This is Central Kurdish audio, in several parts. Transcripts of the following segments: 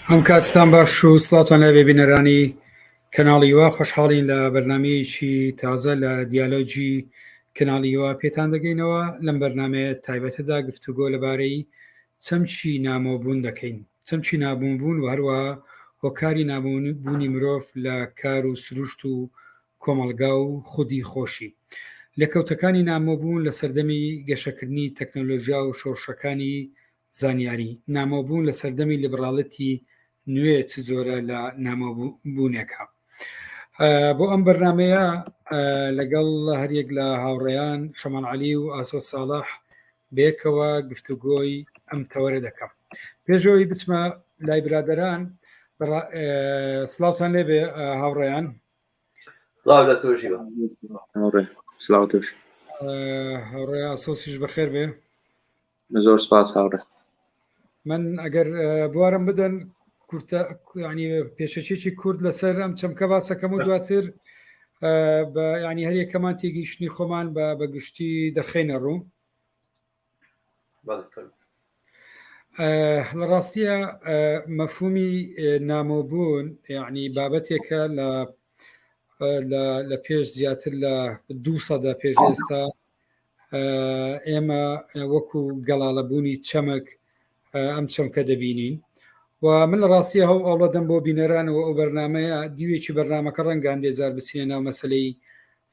ئەم کاتتان باش و سڵاتان لێ بینەرانی کەناڵی وا خۆشحاڵین لە بەرنمەیەکی تازە لە دیالۆگی کەناڵی وا پێتان دەگەینەوە لەم بەرنمەیە تایبەتەدا گفتوگۆ لەبارەی چەمکی نامۆبوون دەکەین چەمکی نابوون و هەروە هۆکاری نابوونی مرۆڤ لە کار و سروشت و کۆمەڵگا و خودی خۆشی. لێکەوتەکانی نامۆبوون لە سەردەمی گەشەکردنی تەکنەلۆژیا و شۆڕشەکانی زانیاری، نامۆبوون لە سەردەمی لیبڕاڵێتی نوێ چ جۆرە لە نامۆبوونێکە؟ بۆ ئەم بەرنمەیە لەگەڵ هەریەک لە هاوڕێیان شەماڵ عەلی و ئاسۆ ساڵح بەیەکەوە گفتوگۆی ئەم تەوەرە دەکەم. پێشەوەی بچمە لای برادەران سڵاوتان لێبێ هاوڕێیان. سڵاو لە تۆشی سڵاو تۆش هاوڕێ ئاسۆسیش بەخێر بێ. زۆر سپاس هاوڕێ. من ئەگەر بوارم بدەن کورتە ینی پێشەکیی کورد لەسەر ئەم چەمکە باسەکەم و دواتر ینی هەر یەکەمان تێگەیشتنی خۆمان بە بەگشتی دەخەینە ڕوو. لە ڕاستیە مەفهومی نامۆبوون یعنی بابەتێکە لە لە پێش زیاتر لە دوو سەدە پێش ئێستا ئێمە وەکو گەڵاڵەبوونی چەمک ئەم چەمکە دەبینین و من لە ڕاستی هەو ئەوڵەدەم بۆ بینەرانەوە ئەو بەرنمەیە دیوێکی بەرنمەکە ڕەنگان دێجار بچینە ناو مەسلەی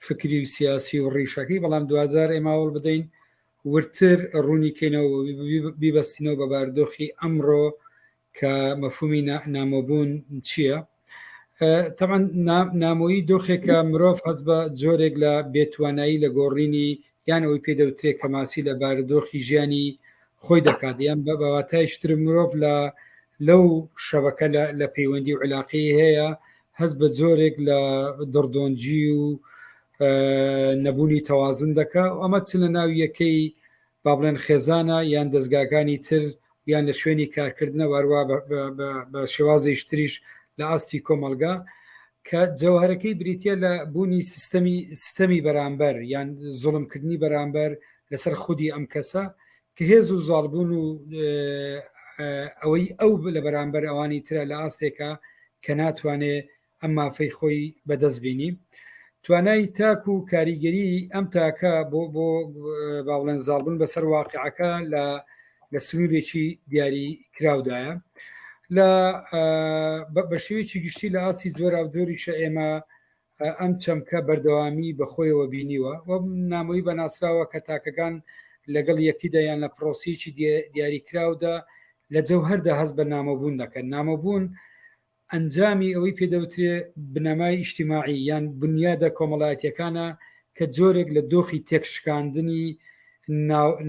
فکری و سیاسی و ڕیشەکەی بەڵام دوجار ئێمە هەوڵ بدەین وردتر ڕوونی کەینەوە بیبەستینەوە بە باردۆخی ئەمڕۆ کە مەفهومی نامۆبوون چییە؟ تەبعەن نامۆیی دۆخێکە مرۆڤ هەست بە جۆرێک لە بێتوانایی لە گۆڕینی یان ئەوەی پێ دەوترێ کەماسی لە بارودۆخی ژیانی خۆی دەکات یان بە واتای شتر مرۆڤ لە لەو شەبەکە لە پەیوەندی و علاقی هەیە هەست بە جۆرێک لە دڕدۆنجی و نەبوونی تەوازن دەکا ئەمە چ لە ناو یەکەی با بڵێن خێزانە یان دەستگاکانی تر یان لە شوێنی کارکردنە واروا بە شێوازیش تریش لە ئاستی کۆمەڵگا کە جەوهرەکەی بریتە لە بوونی سیستەمی ستەمی بەرامبەر یان زوڵمکردنی بەرامبەر لەسەر خودی ئەم کەسە کە هێز و زاڵبوون و ئەوەی ئەو لە بەرامبەر ئەوانی ترە لە ئاستێکە کە ناتوانێ ئەم مافەی خۆی بەدەست بینی. توانای تاک و کاریگەری ئەم تاکە بۆ بۆ با بڵێن زاڵبوون بەسەر واقعەکە لە لە سنوورێکی دیاری کراودایە لە بە شێوەیەکی گشتی لە ئاستی جۆراوجۆریشە ئێمە ئەم چەمکە بەردەوامی بەخۆیەوە بینیوە و نامۆیی بە ناسراوە کە تاکەکان لەگەڵ یەکتیدا یان لە پرۆسیکی دیاریکراودا لە جەوهەردا هەست بە نامۆبوون دەکەن نامۆبوون ئەنجامی ئەوەی پێدەوترێ بنەمای ئیجتیماعی یان بنیادە کۆمەڵایەتیەکانە کە جۆرێک لە دۆخی تێکشکاندنی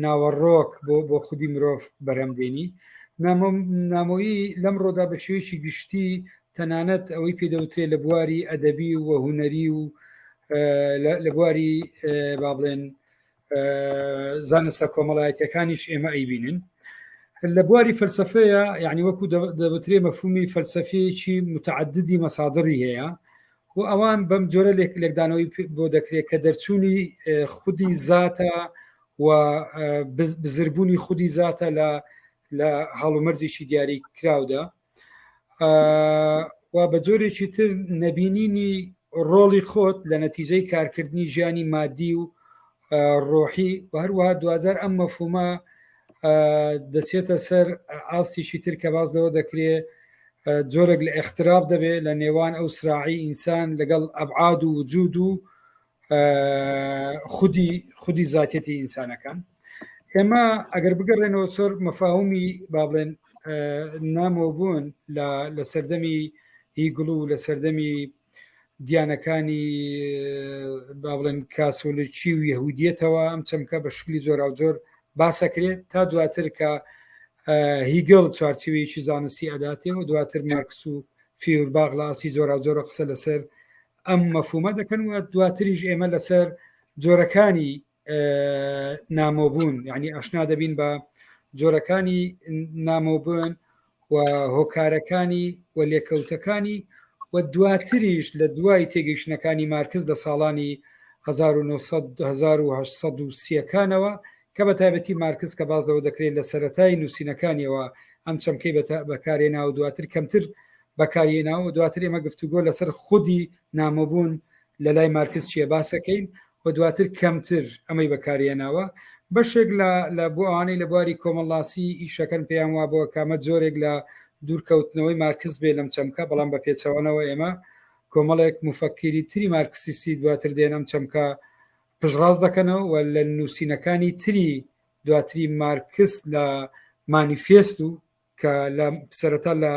ناوەڕۆک بۆ بۆ خودی مرۆڤ بەرهەم دێنی نامۆیی لەمڕۆدا بە شێوەیەکی گشتی تەنانەت ئەوەی پێدەوترێ لە بواری ئەدەبی و هونەری و لە بواری با بڵێن زانستە کۆمەڵایەتەکانیش ئێمە ئەیبینن لە بواری فەلسفەیە یعنی وەکو دەوترێ مەفهومی فەلسفەیەکی متعددی مەسادڕی هەیە و ئەوان بەم جۆرە لێک لێکدانەوەی بۆ دەکرێت کە دەرچوونی خودی زاتە و بزربوونی خودی زاتە لە لە هەڵومەرجێکی دیاری کراودا و بە جۆرێکی تر نەبینینی ڕۆڵی خۆت لە نەتیجەی کارکردنی ژیانی مادی و ڕۆحی و هەروەها دوجار ئەم مەفهومە دەچێتە سەر ئاستیشی تر کە باز لەوە دەکرێ جۆرێک لە اختراب دەبێت لە نێوان ئەو سراعی ئینسان لەگەڵ ئەبعاد و وجود و خودی خودی زاتەتی ئینسانەکان ئێمە ئەگەر بگەڕێنەوە سەر مەفاهومی با بڵێن نامۆبوون لە سەردەمی هیگڵ و لە سەردەمی دیانەکانی با بڵێن کاسۆلیکی و یەهودیەتەوە ئەم چەمکە بە شکلی جۆراوجۆر باسەکرێت تا دواتر کە هیگڵ چوارچێوەیەکی زانستی ئەداتێ و دواتر مارکس و فیورباغ لە ئاستی جۆراوجۆرە قسە لەسەر ئەم مەفهومە دەکەن و دواتریش ئێمە لەسەر جۆرەکانی نامۆبوون یعنی ئاشنا دەبین بە جۆرەکانی نامۆبوون و هۆکارەکانی و لێکەوتەکانی و دواتریش لە دوای تێگەیشتنەکانی مارکس لە ساڵانی 1930 کانەوە کە بە تایبەتی مارکس کە باز لەوە دەکرێت لە سەتای نووسینەکانیەوە ئەم چەمکەی بەکارێنا و دواتر کەمتر بەکارێنا و دواتر ئێمە گفتوگۆ لەسەر خودی نامۆبوون لە لای مارکس چیە باسەکەین و دواتر کەمتر ئەمەی بەکارهێناوە. بەشێک لە لە بۆ ئەوانەی لە بواری کۆمەڵناسی ئیشەکەن پێیان وابووە کە ئەمە جۆرێک لە دوورکەوتنەوەی مارکس بێ لەم چەمکە، بەڵام بە پێچەوانەوە ئێمە کۆمەڵێک موفەکیری تری مارکسیستی دواتر دێن ئەم چەمکە پشتڕاست دەکەنەوە و لە نووسینەکانی تری دواتری مارکس لە مانیفێست و کە لە سەرەتا لە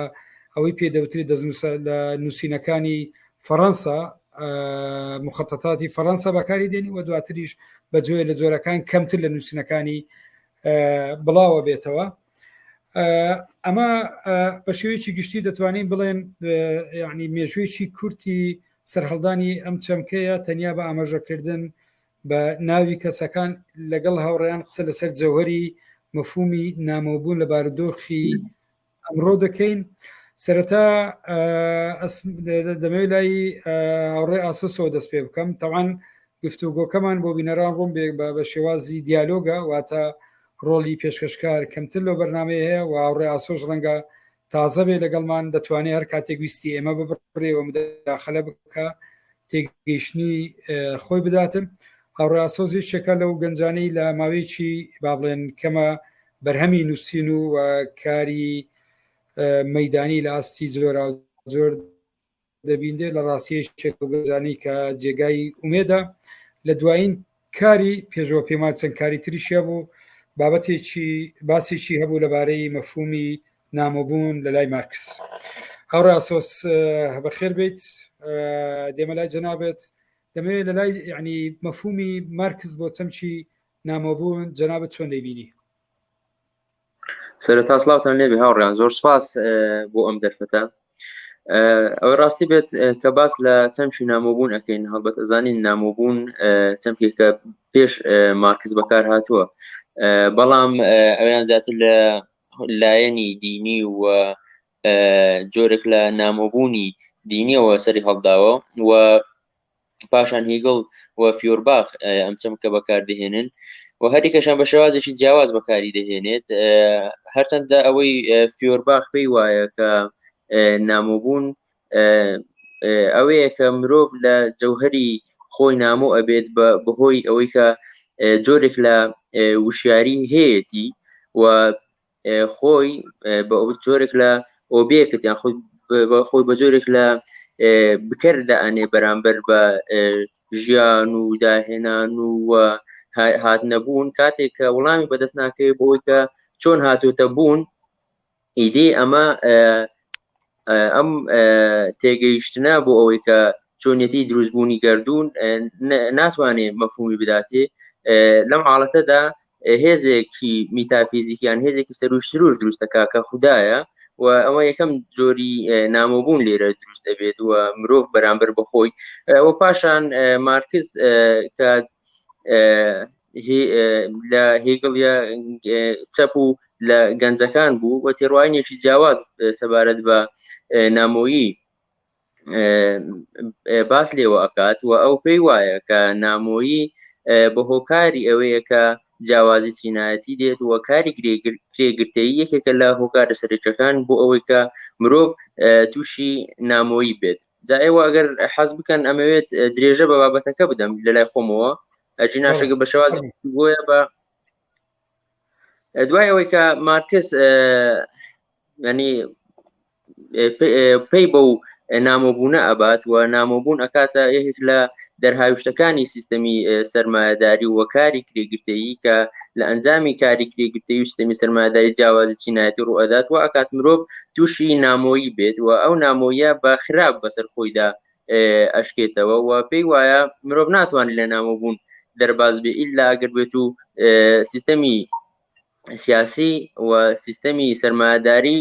ئەوەی پێ دەوترێت دەستنووسە لە نووسینەکانی فەڕەنسا مخەتەتاتی فەڕەنسا بەکاری دێنی و دواتریش بە جۆێ لە جۆرەکان کەمتر لە نووسینەکانی بڵاوە بێتەوە ئەمە بە شێوەیەکی گشتی دەتوانین بڵێن یعنی مێژوویەکی کورتی سەرهەڵدانی ئەم چەمکەیە تەنیا بە ئاماژەکردن بە ناوی کەسەکان لەگەڵ هاوڕێیان قسە لەسەر جەوهەری مەفهومی نامۆبوون لە بارودۆخی ئەمڕۆ دەکەین. سەرەتا دەمەوێت لای هاوڕێ ئاسۆسەوە دەست پێ بکەم. تەوان گفتوگۆکەمان بۆ بینەران ڕوون بێ بە شێوازی دیالۆگە، واتە ڕۆڵی پێشکەشکار کەمتر لەو بەرنامەیە هەیە و هاوڕێ ئاسۆش ڕەنگە تازە بێ لەگەڵمان دەتوانێ هەر کاتێک ویستی ئێمە ببڕێ و مداخلە بکە تێگەیشتنی خۆی بداتن. هاوڕێ ئاسۆز یەکێکە لەو گەنجانەی لە ماوەیەکی با بڵێن کەمە بەرهەمی نووسین و کاری مەدانی لە ئاستی جۆراوجۆر دەبینرێت لە ڕاستی یەکێک لەو گەنجانەی کە جێگای ئومێدە لە دوایین کاری پێشەوە پێمان چەند کاری تریش هەبوو بابەتێکی باسێکی هەبوو لەبارەی مەفهومی نامۆبوون لە لای مارکس. هاوڕێ ئاسۆس بەخێر بیت دێمە لای جەنابێت دەمەوێت لە لای یعنی مەفهومی مارکس بۆ چەمکی نامۆبوون جەنابت چۆن دەیبینی؟ سەرەتا سڵاوتان لێبێ هاوڕیان زۆر سپاس بۆ ئەم دەرفەتە ئەوەی ڕاستی بێت کە باس لە چەمکی نامۆبوون ئەەکەین هەڵبەت ئەزانین نامۆبوون چەمکێکە پێش مارکس بەکار هاتووە بەڵام ئەویان زیاتر لە لایەنی دینی و جۆرێک لە نامۆبوونی دینیەوە سەری هەڵداوە و پاشان هیگڵ و فیۆرباخ ئەم چەمکە بەکاردەهێنن و هەریکەشان بە شێوازێکی جیاواز بەکاری دەهێنێت هەرچەندە ئەوەی فیۆرباخ پێی وایە کە نامۆبوون ئەوەیە کە مرۆڤ لە جەوهری خۆی نامۆ ئەبێت بەهۆی ئەوەی کە جۆرێک لە وشیاری هەیەتی و خۆی بە جۆرێک لە ئۆبێکت یان خۆی خۆی بە جۆرێک لە بکەر دائەنێ بەرامبەر بە ژیان و داهێنان و هاتنەبوون کاتێک کە وەڵامی بەدەست ناکەوێت بۆی کە چۆن هاتوتە بوون ئیدی ئەمە ئەم تێگەیشتنە بۆ ئەوەی کە چۆنیەتی دروستبوونی گردون ناتوانێت مەفهومی بداتێ لەم حاڵەتەدا هێزێکی میتافیزیکیان هێزێکی سەروش سروش دروست دەکا کە خودایە و ئەوە یەکەم جۆری نامۆبوون لێرە دروست دەبێت و مرۆڤ بەرامبەر بەخۆی و پاشان مارکس کە لە هێگڵە چەپ و لە گەنجەکان بوو و تێڕوانینێکی جیاواز سەبارەت بە نامۆیی باس لێوە ئەکات و ئەو پێی وایە کە نامۆیی بە هۆکاری ئەوەیە کە جیاوازی چینایەتی دێت و کاری کرێگرتەیی یەکێکە لە هۆکارە سەرەکیەکان بۆ ئەوەی کە مرۆڤ تووشی نامۆیی بێت جا ئێوە ئەگەر حەز بکەن ئەمەوێت درێژە بە بابەتەکە بدەم لە لای خۆمەوە ئەجی ناشەگە بە شێوازی گۆیە بە دوای ئەوەی کە مارکس ینی پێی بەو نامۆبوونە ئەبات و نامۆبوون ئەکاتە یەکێک لە دەرهاویشتەکانی سیستەمی سەرمایەداری و کاری کرێگرتەیی کە لە ئەنجامی کاری کرێگرتەی و سیستەمی سەرمایەداری جیاوازی چینایەتی ڕوئەدات و ئەکات مرۆڤ تووشی نامۆیی بێت و ئەو نامۆیە بە خراپ بەسەر خۆیدا ئەشکێتەوە و پێی وایە مرۆڤ ناتوانێت لە نامۆبوون دەرباز بێ ئیلا ئەگەر بێت و سیستەمی سیاسی و سیستەمی سەرمایەداری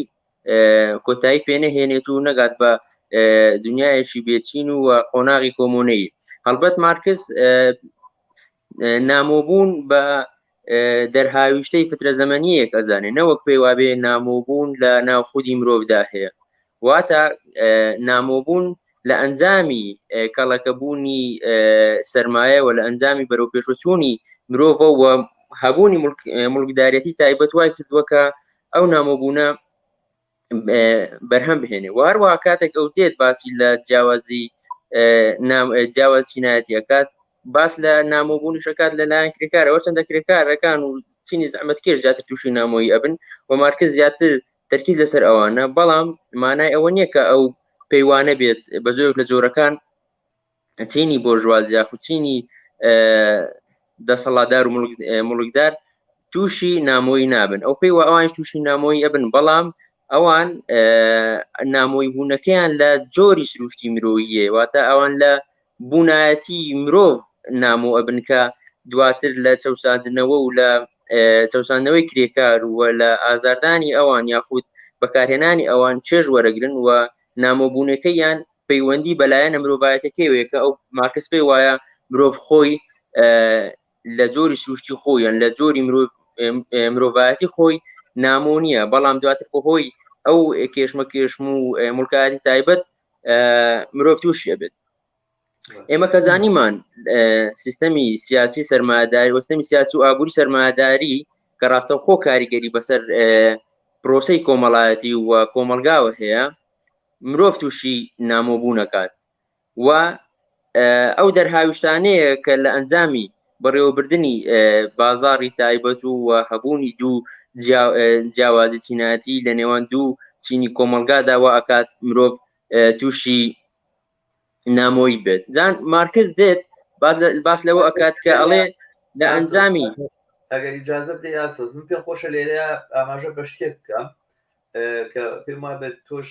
کۆتایی پێنەهێنێت و نەگات بە دنیایەکی بێچین و قۆناغی کۆمۆنەی هەڵبەت مارکس نامۆبوون بە دەرهاویشتەی فترە زەمەنیەک ئەزانێ نەوەک پێی وابێ نامۆبوون لە ناو خودی مرۆڤدا هەیە واتە نامۆبوون لە ئەنجامی کەڵەکەبوونی سرمایە و لە ئەنجامی بەرەو پێشوەچوونی مرۆڤە و هەبوونی مڵکدارەتی تایبەت وای کردووە کە ئەو نامۆبوونە بەرهەم بهێنێ و هەروەها کاتێک ئەو دێت باسی لە جیاوازی جیاواز چینایەتی ئەکات باس لە نامۆبوونی شکات لەلایەن کرێکارەوە چەندە کرێکارەکان و چینی زەحمەتکێش زیاتر تووشی نامۆیی ئەبن و مارکس زیاتر تەرکیز لەسەر ئەوانە بەڵام مانای ئەوە نییە کە ئەو پەیوانە بێت بە زۆرێک لە جۆرەکان چینی بۆرژوازی یاخود چینی دەسەڵاتدار و مڵکدار تووشی نامۆیی نابن ئەو پێی وە ئەوانش تووشی نامۆیی ئەبن بەڵام ئەوان نامۆی بوونەکەیان لە جۆری سروشتی مرۆییە واتە ئەوان لە بوونایەتی مرۆڤ نامۆ ئەبن کە دواتر لە چەساندنەوە و لە چەساندنەوەی کرێکار و لە ئازاردانی ئەوان یاخود بەکارهێنانی ئەوان چێژ وەرەگرن و نامۆبوونەکەیان پەیوەندی بە لایەنە مرۆڤایەتەکەیەوەیە کە ئەو مارکس پێی وایە مرۆڤ خۆی لە جۆری سروشتی خۆیان لە جۆری مرۆڤایەتی خۆی نامۆ نییە بەڵام دواتر بەهۆی ئەو کێشمە کێشم و مڵکایەتی تایبەت مرۆڤ تووشی ئەبێت ئێمە کە زانیمان سیستەمی سیاسی سەرمایەداری وەستەمی سیاسی و ئابووری سەرمایەداری کە ڕاستەوخۆ کاریگەری بەسەر پرۆسەی کۆمەڵایەتی و کۆمەلگاوە هەیە مرۆڤ تووشی نامۆبوون ئەکات و ئەو دەرهاویشتانەیە کە لە ئەنجامی بەڕێوەبردنی بازاڕی تایبەت و هەبوونی دوو جیاوازی چینایەتی لە نێوان دوو چینی کۆمەلگادا وا ئەکات مرۆڤ تووشی نامۆیی بێت جان مارکس دێت باس لەوە ئەکات کە ئەڵێ لە ئەنجامی ئەگەر ئیجازە بدەی ئاسۆز من پێم خۆشە لێرە ئاماژە بە شتێک بکەم کە پێم وابێت تۆش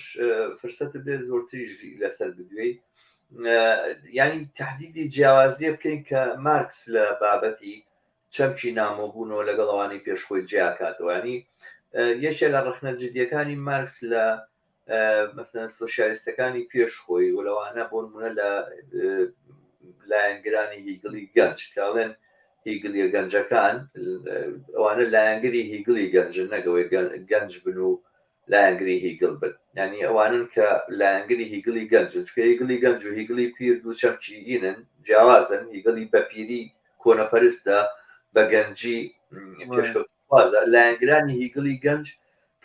فرسەتت بێت زۆرتریش لەسەر بدوێی ینی تهدیدی جیاوازیە بکەین کە مارکس لە بابەتی چەمکی نامۆبوونەوە لەگەڵ ئەوانەی پێشخۆی جیاکاتەوە ینی یەکێ لە ڕەخنە جدیەکانی مارکس لە مەسەن سۆسیالیستەکانی پێش خۆی و لەوانە بۆ نمونە لە لایەنگرانی هیگڵی گەنج کاڵێن هیگڵیە گەنجەکان ئەوانە لایەنگری هیگڵی گەنجن نەگەوەی گەنج بن و لایەنگری هیگڵ بن یعنی ئەوانن کە لایەنگری هیگڵی گەنجن چکە هیگڵی گەنج و هیگڵی پیر دوو چەمکی ئینن جیاوازن هیگڵی بەپیری کۆنەپەرستە بە گەنجی پێشکەوتوخوازە لایەنگرانی هیگڵی گەنج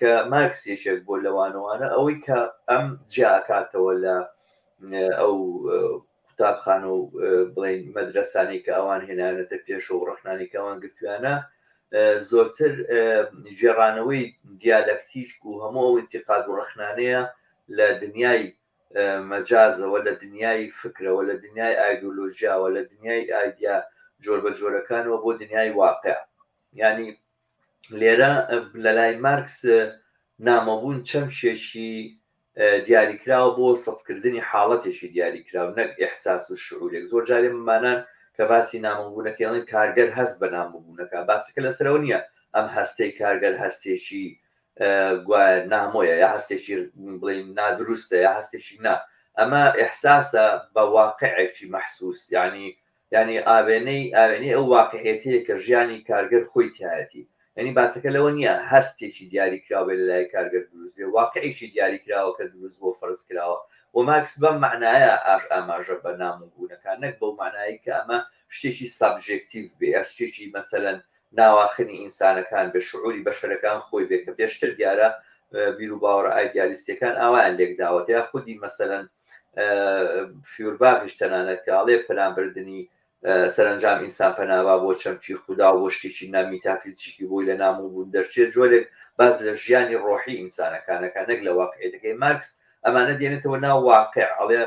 کە مارکس یەکێک بۆ لەوانەوانە ئەوەی کە ئەم جیاکاتەوە لە ئەو قوتابخانە و بڵێین مەدرەسانەی کە ئەوان هێناوێتە پێشەوە و ڕەخنانەی کە ئەوان گرتویانە زۆرتر گێڕانەوەی دیالەکتیک و هەموو ئەو ئینتیقاد و ڕەخنانەیە لە دنیای مەجازەوە لە دنیای فکرەوە لە دنیای ئایدۆلۆژیاوە لە دنیای ئایدیا جۆربەجۆرەکانەوە بۆ دنیای واقع یعنی لێرە لە لای مارکس نامۆبوون چەمکێکی دیاریکراوە بۆ وەسفکردنی حاڵەتێکی دیاریکراو نەک ئیحساس و شعورێک. زۆر جار ئێمەمانان کە باسی نامۆبوونەکەی ئەڵێن کارگەر هەست بە نامۆبوونەکە، باسەکە لەسەرەوە نییە ئەم هەستەی کارگەر هەستێکی گوایە نامۆیە یا هەستێکی بڵێین نادروستە یا هەستێکی نا ئەمە ئیحساسە بە واقعێکی مەحسوس یعنی یانی ئاوێنەی ئاوێنەی ئەو واقعیەتەیە کە ژیانی کارگەر خۆی تیایەتی. یانی باسەکە لەوە نییە هەستێکی دیاریکراو بێ لەلای کارگەر دروست بێ، واقعێکی دیاریکراوە کە دروست بووە فەرز کراوە و مارکس بەم مەعنایە ئاماژە بە نامۆبوونەکان نەک بەو مەعنایەی کە ئەمە شتێکی سابژێکتیڤ بێ یا شتێکی مەسەلەن ناواخنی ئینسانەکان بێ، شعوری بەشەرەکان خۆی بێ کە پێشتر دیارە بیروباوەڕە ئایدیالیستیەکان ئاوایان لێکداوەتە یا خودی مەسەلەن فیورباخیش تەنانەت کە ئەڵێ پەنابردنی سەرەنجام ئینسان پەنابا بۆ چەمکی خودا و بۆ شتێکی نا میتافیزیکی بۆی لە نامۆبوون دەرچێت جۆرێک باس لە ژیانی ڕۆحی ئینسانەکانەکە نەک لە واقعیەتەکەی مارکس ئەمانە دێنێتەوە ناو واقع ئەڵێ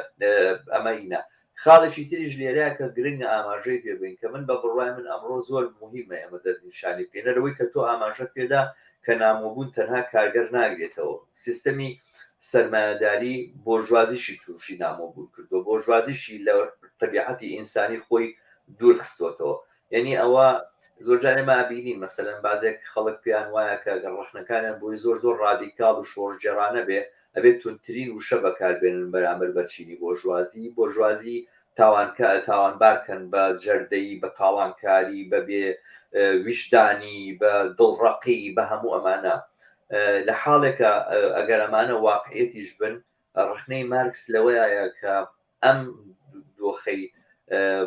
ئەمە ئینە خاڵێکی تریش لێرە کە گرنگە ئاماژەی پێ بین کە من بە بڕوای من ئەمڕۆ زۆر مهمە ئێمە دەستنیشانی بکەین لەوەی کە تۆ ئاماژەت پێدا کە نامۆبوون تەنها کارگەر ناگرێتەوە سیستەمی سەرمایەداری بۆرژوازیشی تووشی نامۆبوون کردووە، بۆرژوازیشی لە تەبیعەتی ئینسانی خۆی دوور خستۆتەوە. یەنی ئەوە زۆر جار ئێمە ئەبینین مەسەلەن بازێک خەڵک پێیان وایە کە گەر ڕەخنەکانیان بۆی زۆر زۆر ڕادیکاڵ و شۆڕشگێڕانە بێ ئەبێ توندترین وشە بەکار بێنن بەرامبەر بە چینی بۆرژوازی، بۆرژوازی تاوانکە تاوانبار کەن بە جەردەیی، بە تاڵانکاری، بە بێ ویژدانی، بە دڵڕەقی، بە هەموو ئەمانە. لە حاڵێکا ئەگەر ئەمانە واقعیەتیش بن، ڕەخنەی مارکس لەوەیایە کە ئەم دۆخەی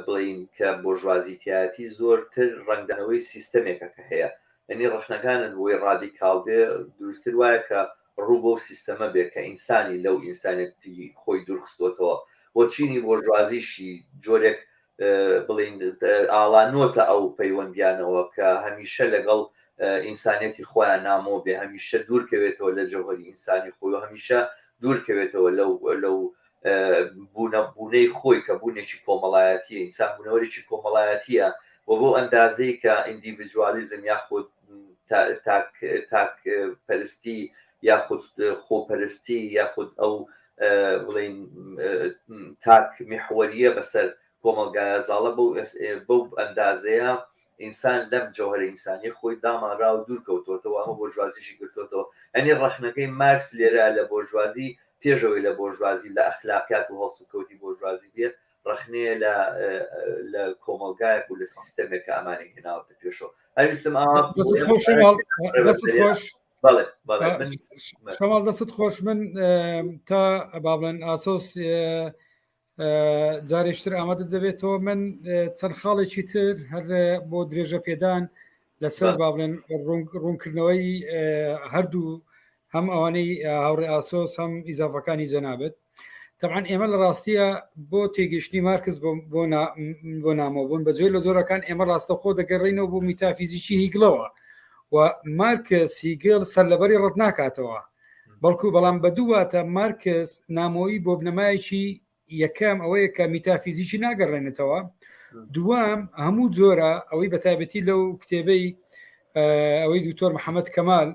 بڵێین کە بۆرژوازی تیایەتی زۆرتر ڕەنگدانەوەی سیستەمێکە کە هەیە. یەنی ڕەخنەکانت بۆی ڕادیکاڵ بێ دروستتر وایە کە ڕوو بەو سیستەمە بێ کە ئینسانی لەو ئینسانێتی خۆی دوورخستۆتەوە و چینی بۆرژوازیشی جۆرێک بڵین ئاڵانۆتە ئەو پەیوەندیانەوە کە هەمیشە لەگەڵ ئینسانیەتی خۆیان نامۆ بێ هەمیشە دوورکەوێتەوە لە جەوهەری ئینسانی خۆی و هەمیشە دوورکەوێتەوە لەو لەو بوونە بوونەی خۆی کە بوونێکی کۆمەڵایەتیە ئینسان بوونەوەرێکی کۆمەڵایەتیە و بەو ئەندازەی کە ئیندیڤیدوالیزم یاخود تاک تاک پەرستی یاخود خۆپەرستی یاخود ئەو بڵین تاک میحوەریە بەسەر کۆمەڵگایە زاڵە بەو ئەندازەیە ئینسان لەم جەوهەرە ئینسانیە خۆی داماڵرا و دوور کەوتۆتەوە، ئەمە بۆرژوازیشی گرتۆتەوە. یانی ڕەخنەکەی مارکس لێرە لە بۆرژوازی پێش ئەوەی لە بۆرژوازی لە ئەخلاقیات و هەڵسوکەوتی بۆرژوازی بێ، ڕەخنەیە لە لە کۆمەڵگایەک و لە سیستەمێک کە ئەمانەی هێناوەتە پێشەوە. هەر ویستم ئاوا دەستت خۆش شەماڵ، دەستت خۆش. بەڵێ بەڵێ من شەماڵ دەستت خۆش من تا با بڵێن ئاسۆس جارێکتر ئامادە دەبێتەوە من چەند خاڵێکی تر هەر بۆ درێژە پێدان لەسەر با بڵێن ڕوونکردنەوەی هەردوو هەم ئەوانەی هاوڕێ ئاسۆس هەم ئیزافەکانی جەنابێت طبعا ئێمە لە ڕاستیە بۆ تێگەشتنی مارکس بۆ نامۆبوون بە جۆر لە زۆرەکان ئێمە ڕاستەخۆ دەگەڕینەوە بۆ میتافیزیکی هیگڵەوە و مارکس هیگل سەر لەبەری ڕەت ناکاتەوە بەڵکو بەڵام بە دوواتە مارکس نامۆیی بۆ بنەمایەکی یەکەم ئەوەیە کە میتافیزیکی ناگەڕێنێتەوە دووەم هەموو جۆرە ئەوەی بە تایبەتی لەو کتێبەی ئەوەی دکتۆر محەممەد کەمال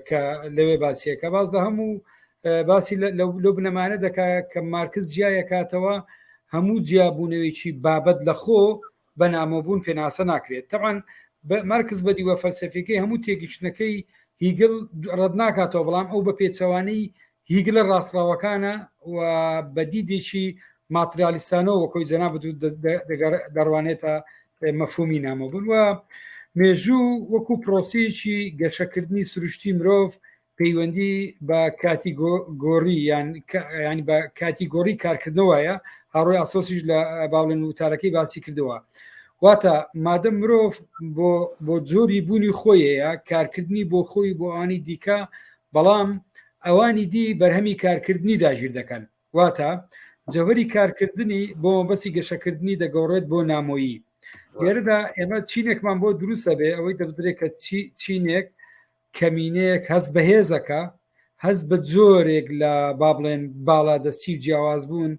کە لەوێ باسیەکە باز لە هەموو باسی لەو بنەمانە دەکا کە مارکس جیایەکاتەوە هەموو جیابوونەوەیکی بابەت لە خۆ بە نامۆبوون پێناسە ناکرێت. تەبعەن مارکس بە دیوە فەلسەفیەکەی هەموو تێگیشتنەکەی هیگل ڕەت ناکاتەوە، بەڵام ئەو بە پێچەوانەی هیگلە ڕاستڕەوەکانە و بە دیدێکی ماتریالیستانەوە وەکۆی جەنابت دەڕوانێتە مەفهومی نامۆبوون و مێژوو وەکو پرۆسەیەکی گەشەکردنی سروشتی مرۆڤ پەیوەندی بە کاتیگۆری یان ینی بە کاتیگۆری کارکردنەوەیە هاڕۆی ئاسۆسیش لە باڵێن وتارەکەی باسی کردەوە واتە مادەم مرۆڤ بۆ بۆ جۆری بوونی خۆی هەیە کارکردنی بۆ خۆی بۆ ئەوانی دیکە بەڵام ئەوانی دی بەرهەمی کارکردنی داگیر دەکەن واتە جەوەری کارکردنی بۆ مەبەستی گەشەکردنی دەگۆڕێت بۆ نامۆیی لێرەدا ئێمە چینێکمان بۆ دروستە بێ ئەوەی دەبدرێت کە چینێک کەمینەیەک هەست بە هێزەکە، هەست بە جۆرێک لە با بڵێن باڵادەستی و جیاواز بوون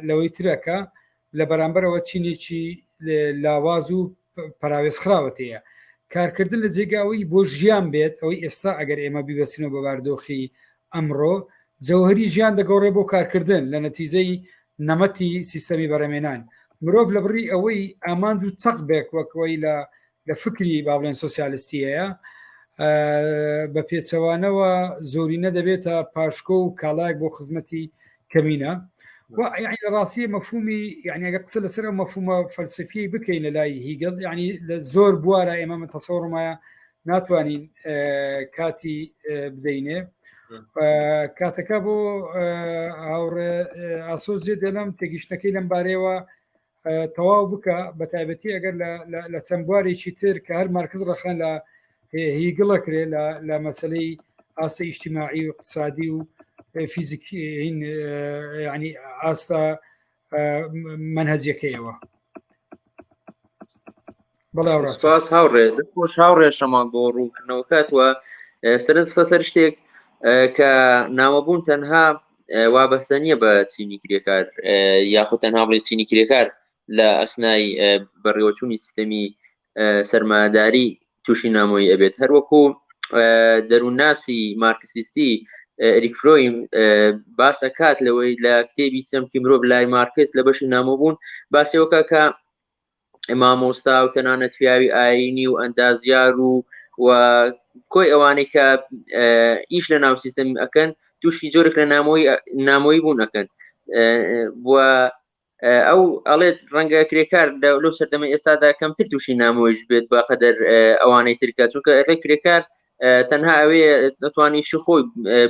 لەوەی ترەکە لە بەرامبەرەوە چینێکی لاواز و پەراوێزخراوەتەیە کارکردن لە جێگاوی بۆ ژیان بێت ئەوەی ئێستا ئەگەر ئێمە بیبەسینەوە بە باردۆخی ئەمڕۆ جەوهری ژیان دەگۆڕێ بۆ کارکردن لە نەتیجەی نەمەتی سیستەمی بەرەمێنان مرۆڤ لە بڕی ئەوەی ئامانج و چەق بێک وەکەوەی لە لە فکری با بڵێن سۆسیالستی هەیە بە پێچەوانەوە زۆرینە دەبێتە پاشکۆ و کاڵایەک بۆ خزمەتی کەمینە لە ڕاستی مەفهومی یعنی ئەگە قسە لەسەر ئەو مەفهومە فەلسفی بکەین لە لای هیگل یعنی لە زۆر بوارە ئێمە من تەسەوڕمایە ناتوانین کاتی بدەینێ کاتەکە بۆ هاوڕێ ئاسۆ جێ دێنم تێگیشتەکەی لەم بارەیەوە تەواو بکە بە تایبەتی ئەگەر لە چەند بوارێکی تر کە هەر مارکس ڕەخنە لە هیگڵە کرێ لە مەسلەی ئاستە ئیجتیماعی و اقتصادی و فیزیکی ینی ئاستە منهجەکەیەوە سپاس هاوڕێ خۆش هاوڕێ شەمان بۆ ڕوونکردنەوەکەت وە سەرنج خستە سەر شتێک کە نامەبوون تەنها وابەستە نییە بە چینی کرێکار یاخود تەنها بڵێ چینی کرێکار لە ئەسنای بەڕێوەچوونی سیستەمی سەرمایەداری تووشی نامۆیی ئەبێت هەروەکو دەروونناسی مارکسیستی ئەریک فرۆیم باس ئەکات لەوەی لە کتێبی چەمکی مرۆڤ لای مارکس لە بەشی نامۆبوون باسیەوەکە کە مامۆستا و تەنانەت پیاوی ئاینی و ئەندازیار و و کۆی ئەوانەی کە ئیش لە ناو سیستم ئەکەن تووشی جۆرێک لە نامۆی نامۆی بوون ئەکەن بووە ئەو ئەڵێت ڕەنگە کرێکار لەو سەردەمە ئێستادا کەمتر تووشی نامۆیش بێت بە قەدەر ئەوانەی ترکە چونکە ئەڕێ کرێکار تەنها ئەوێ دەتوانانی شی خۆی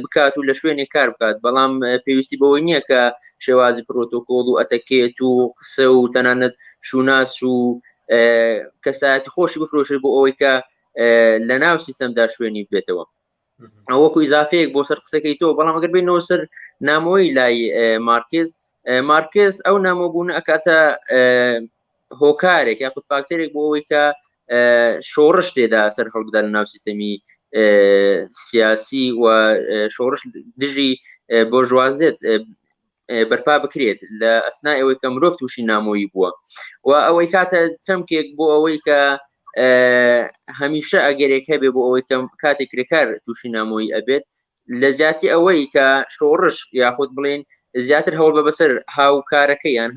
بکات و لە شوێنێک کار بکات بەڵام پێویستی بەوەی نییە کە شێوازی پرۆتۆکۆڵ و ئەتەکێت و قسە و تەنانەت شوناس و کەسایەتی خۆشی بفرۆشێت بۆ ئەوەی کە لە ناو سیستەمدا شوێنی بێتەوە. وەکو ئیزافەیەک بۆ سەر قسەکەی تۆ بەڵام ئەگەر بینەوە سەر نامۆی لای مارکز مارکز ئەو نامۆبوون ئەکاتە هۆکارێک یاخود فاکتەرێک بۆ ئەوەی کە شۆڕش تێدا سەر هەڵبدا لە ناو سیستەمی سیاسی و شۆڕش دژی بۆرژوازێت بەرپا بکرێت لە ئەسنا ئەوەی کە مرۆڤ تووشی نامۆیی بووە و ئەوەی کاتە چەمکێک بۆ ئەوەی کە هەمیشە ئەگەرێک هەبێ بۆ ئەوەی کە کاتێک کرێکار تووشی نامۆیی ئەبێت لە جیاتی ئەوەی کە شۆڕش یاخود بڵین زیاتر هەوڵ بە بەسەر هاوکارەکەی یان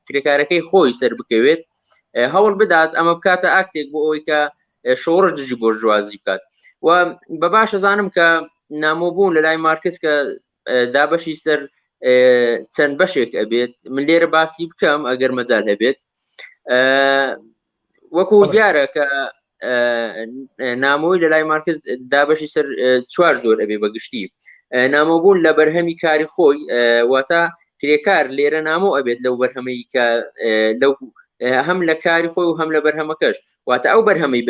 کرێکارەکەی خۆی سەر بکەوێت هەوڵ بدات ئەمە بکاتە ئاکتێک بۆ ئەوەی کە شۆڕش دژی بۆرژوازی بکات و بە باشە زانم کە نامۆبوون لە لای مارکس کە دابەشی سەر چەند بەشێک ئەبێت من لێرە باسی بکەم ئەگەر مەجال هەبێت وەکو دیارە کە نامۆی لە لای مارکس دابەشی سەر چوار جۆر ئەبێ بە گشتی نامۆبوون لە بەرهەمی کاری خۆی واتە کرێکار لێرە نامۆ ئەبێت لەو بەرهەمەی کە لەو هەم لە کاری خۆی و هەم لە بەرهەمەکەش واتە ئەو بەرهەمی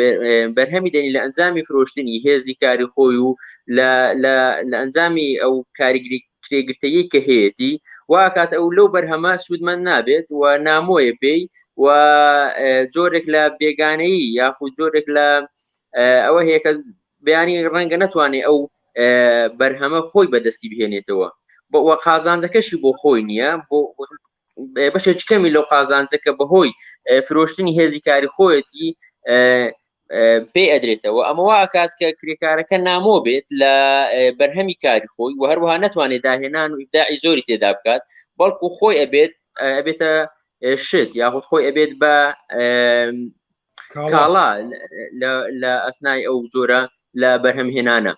بەرهەمی دەنی لە ئەنجامی فرۆشتنی هێزی کاری خۆی و لە ئەنجامی ئەو کاریگری کرێگرتەیەی کە هەیەتی واکات ئەو لەو بەرهەمە سوودمەند نابێت و نامۆیە پێی و جۆرێک لە بێگانەیی یاخود جۆرێک لە ئەوە هەیە کە بەیانی ڕەنگە نەتوانێت ئەو بەرهەمە خۆی بەدەستی بهێنێتەوە بۆ قازانجەکەشی بۆ خۆی نییە بۆ بەشێکی کەمی لەو قازانجە کە بەهۆی فرۆشتنی هێزی کاری خۆیەتی پێ ئەدرێتەوە ئەمە وا ئەکات کە کرێکارەکە نامۆ بێت لە بەرهەمی کاری خۆی و هەروەها نەتوانێت داهێنان و ئیبداعی زۆری تێدا بکات بەڵکو خۆی ئەبێت ئەبێتە شت یاخود خۆی ئەبێت بە کاڵا لە ئەسنای ئەو جۆرە لە بەرهەمهێنانە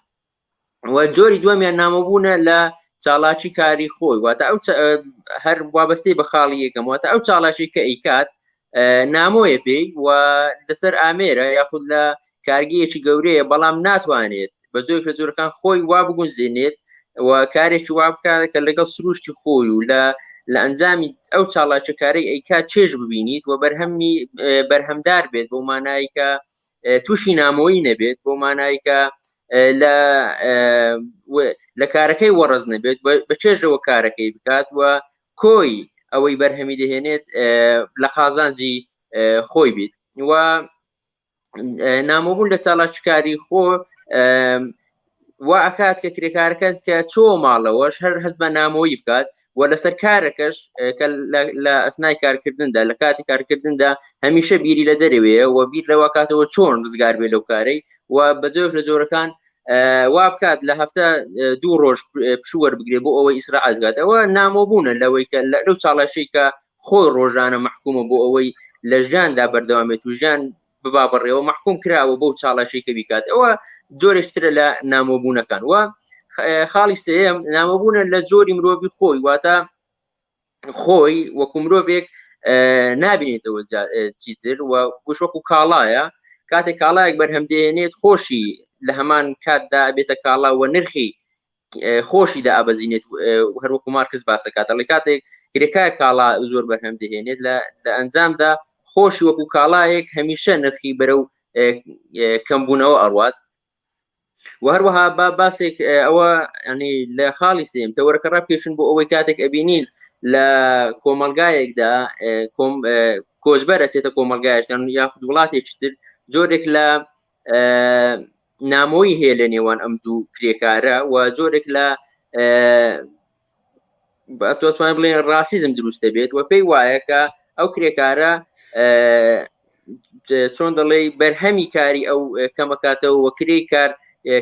و جۆری دووەمیان نامۆبوونە لە چاڵاکی کاری خۆی واتە ئەو هەر وابەستەی بە خاڵی یەکەم واتە ئەو چاڵاشی کە ئەیکات نامۆیە پێی و لەسەر ئامێرە یاخود لە کارگەیەکی گەورەیە بەڵام ناتوانێت بە زۆر لە زۆرەکان خۆی وا بگونجێنێت و کارێکی وا بکات کە لەگەڵ سروشتی خۆی و لە لە ئەنجامی ئەو چاڵاکیکارەی ئەیکات چێژ ببینیت و بەرهەمی بەرهەمدار بێت بۆ مانایی کە تووشی نامۆیی نەبێت بۆ مانایی کە لە لە کارەکەی وەڕز نەبێت بە چێژەوە کارەکەی بکات و کۆی ئەوەی بەرهەمی دەهێنێت لە قازانجی خۆی بیت و نامۆبوون لە چالاکیکاری خۆ وا ئەکات کە کرێکارەکە کە چۆ ماڵەوەش هەر هەست بە نامۆیی بکات و لەسەر کارەکەش کە لە ئەسنای کارکردندا لە کاتی کارکردندا هەمیشە بیری لە دەرەوەیە و بیر لەوە کاتەوە چۆن ڕزگار بێ لەو کارەی و بە جۆرێک لە جۆرەکان وا بکات لە هەفتە دوو ڕۆژ پشوو وەربگرێ بۆ ئەوەی ئیسراعات بکات ئەوە نامۆبوونە لەوەی کە لەو چاڵاشەی کە خۆی ڕۆژانە مەحکومە بۆ ئەوەی لە ژیاندا بەردەوام بێت و ژیان ببا بەڕێوە مەحکوم کراوە بەو چاڵاشەی کە بیکات ئەوە جۆرێکترە لە نامۆبوونەکان و خاڵی سێیەم نامۆبوونە لە جۆری مرۆڤی خۆی واتە خۆی وەکو مرۆڤێک نابینێتەوە چیتر و گوش وەکو کاڵایە کاتێک کاڵایەک بەرهەم دێنێت خۆشی لە هەمان کاتدا بێتە کاڵا و نرخی خۆشی دائبەزینێت هەروەکو مارکس باسەکات ئەڵێ کاتێک کرێکار کاڵا زۆر بەرهەم دەهێنێت لە ئەنجامدا خۆشی وەکو کاڵایەک هەمیشە نرخی بەرەو کەمبوونەوە ئەڕوات و هەروەها با باسێک ئەوە ینی لە خاڵی سێم تەوەرەکە ڕابکێشن بۆ ئەوەی کاتێک ئەبینین لە کۆمەلگایەکدا کۆچبەر ئەچێتە کۆمەلگایەکان یاخود وڵاتێکی تر جۆرێک لە نامۆیی هەیە لە نێوان ئەم دوو کرێکارە و جۆرێک لە توانین بڵێن ڕاسیزم دروست دەبێت و پێی وایە کە ئەو کرێکارە چۆن دەڵێ بەرهەمی کاری ئەو کەمەکاتەوە و کرێی کار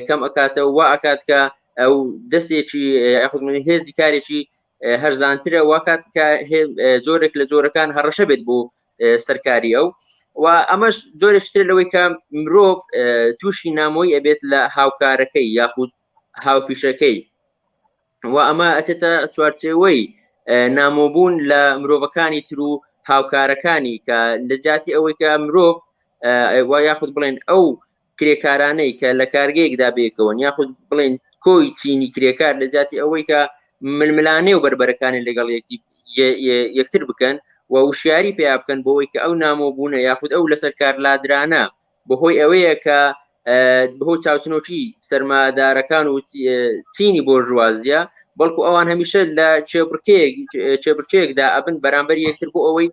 کەم ئەکاتەوە وا ئەکات کە ئەو دەستێکی یاخود من هێزی کارێکی هەرزانترە واکات کە جۆرێک لە جۆرەکان هەڕەشە بێت بۆ سەرکاری ئەو و ئەمەش جۆرێکتر لەوەی کە مرۆڤ تووشی نامۆی ئەبێت لە هاوکارەکەی یاخود هاوپیشەکەی و ئەمە ئەچێتە چوارچێوەی نامۆبوون لە مرۆڤەکانی تر و هاوکارەکانی کە لە جیاتی ئەوەی کە مرۆڤ و یاخود بڵێن ئەو کرێکارانەی کە لە کارگەیەکدا بێکەوەن یاخود بڵێن کۆی چینی کرێکار لە جیاتی ئەوەی کە ململانێ و بەربەرەکانی لەگەڵ یەکتر بکەن و وشیاری پیا بکەن بۆەوەی کە ئەو نامۆبوونە یاخود ئەو لەسەر کار لادرانە بەهۆی ئەوەیە کە بەهۆی چاوچنۆکی سەرمایەدارەکان و چینی بۆرژوازیە بەڵکو ئەوان هەمیشە لە چێبڕکێیەکدا ئەبن بەرامبەر یەکتر بۆ ئەوەی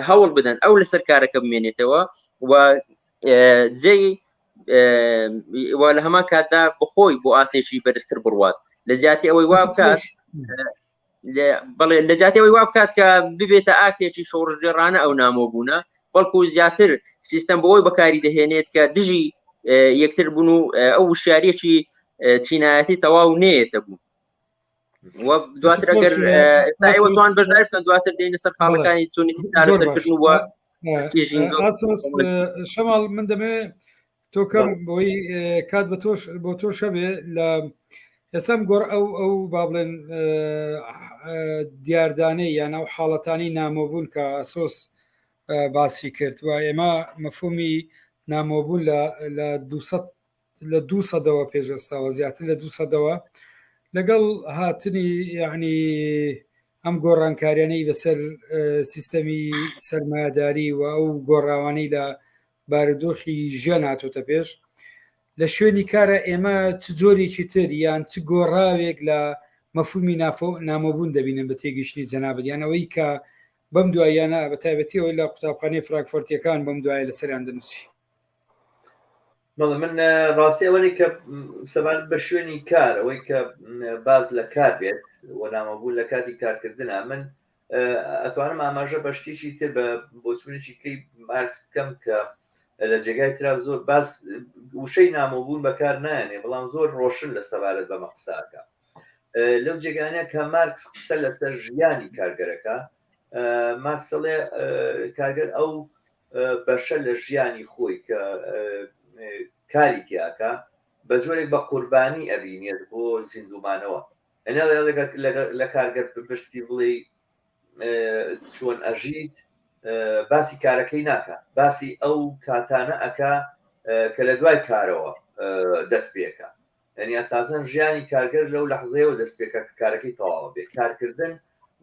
هەوڵ بدەن ئەو لەسەر کارەکە بمێنێتەوە و جێی و لە هەمان کاتدا بخۆی بۆ ئاستێکی بەرزتر بڕوات لە جیاتی ئەوەی وا بکات بەڵێ لە جیاتی ئەوەی وا بکات کە ببێتە ئاکتێکی شۆڕشگێڕانە ئەو نامۆ بوونە بەڵکو زیاتر سیستەم بۆی بەکاری دەهێنێت کە دژی یەکتر بوون و ئەو وشیاریەکی چینایەتی تەواو نێتە بوو دواتر ئەگەر ئێوە توان بەشداری بکەن دواتر دێنە سەر خاڵەکانی چۆنیتی چارەسەرکردن و شەماڵ من دەمێ تۆکەم بۆی کات بە تۆش بۆ تۆش هەبێ لە ئێسم گۆڕ ئەو ئەو با بڵێن دیاردانەی یان ئەو حاڵەتانی نامۆبوون کە ئاسۆس باسی کرد و ئێمە مەفهومی نامۆبوون لە لە 200 لە دوو سەدەوە پێش ئێستاوە زیاتر لە دوو سەدەوە لەگەڵ هاتنی یعنی ئەم گۆڕانکاریانەی بەسەر سیستەمی سەرمایەداری و ئەو گۆڕاوانەی لە بارودۆخی ژیان هاتۆتە پێش لە شوێنی کارە ئێمە چ جۆرێکی تر یان چ گۆڕاوێک لە مەفهومی نامۆبوون دەبینن بە تێگەیشتنی جەنابت یان ئەوەی کە بەم دواییانە بە تایبەتی ئەوەی لە قوتابخانەی فرانکفۆرتیەکان بەم دوایە لەسەریان دەنووسی. بەڵێ من ڕاستی ئەوەی کە سەبارەت بە شوێنی کار ئەوەی کە باز لە کار بێت و نامەبوون لە کاتی کارکردنا من ئەتوانم ئاماژە بە شتێکی تر بە بۆچوونێکی کەی مارکس بکەم کە لە جێگای ترا زۆر باس وشەی نامۆبوون بەکار نایەنێ بەڵام زۆر ڕۆشن لە سەبارەت بەمە قساکە لەو جێگانە کە مارکس قسە لەسەر ژیانی کارگەرەکە مارکسڵێ کارگەر ئەو بەشە لە ژیانی خۆی کە کاری تیاکە بە جۆرێک بە قوربانی ئەبینێت بۆ زیندومانەوە لە کارگەر بپرسی بڵێ چۆن ئەژیت باسی کارەکەی ناکە باسی ئەو کاتانە ئەکا کە لە دوای کارەوە دەست پێکە یعنی ئەساسەن ژیانی کارگەر لەو لەحزەیەوە دەست پێکە کە کارەکەی تەواوە بێ کارکردن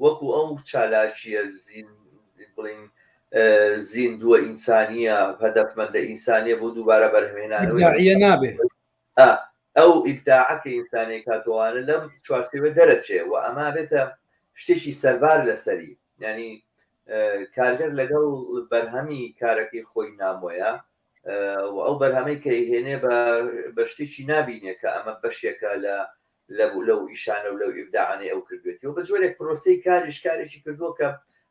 وەکو ئەو چالاکیە زین بڵین زیندووە ئینسانیە هەدەفمەندە ئینسانیە بۆ دووبارە بەرهەمهێنانەوەی نابێ ئەو ئیبداعە کە ئینسانێک کاتەوانە لەم چوارچێوە دەرەچێ و ئەما بێتە شتێکی سەربار لەسەری ینی کارگەر لەگەڵ بەرهەمی کارەکەی خۆی نامۆیە و ئەو بەرهەمەی کە ئیهێنێ بە شتێکی نابینێ کە ئەمە بەشێکە لە لەو ئیشانە و لەو ئیبداعانەی ئەو کردوێتی و بە جۆرێک پرۆسەی کاریش کارێکی کردووە کە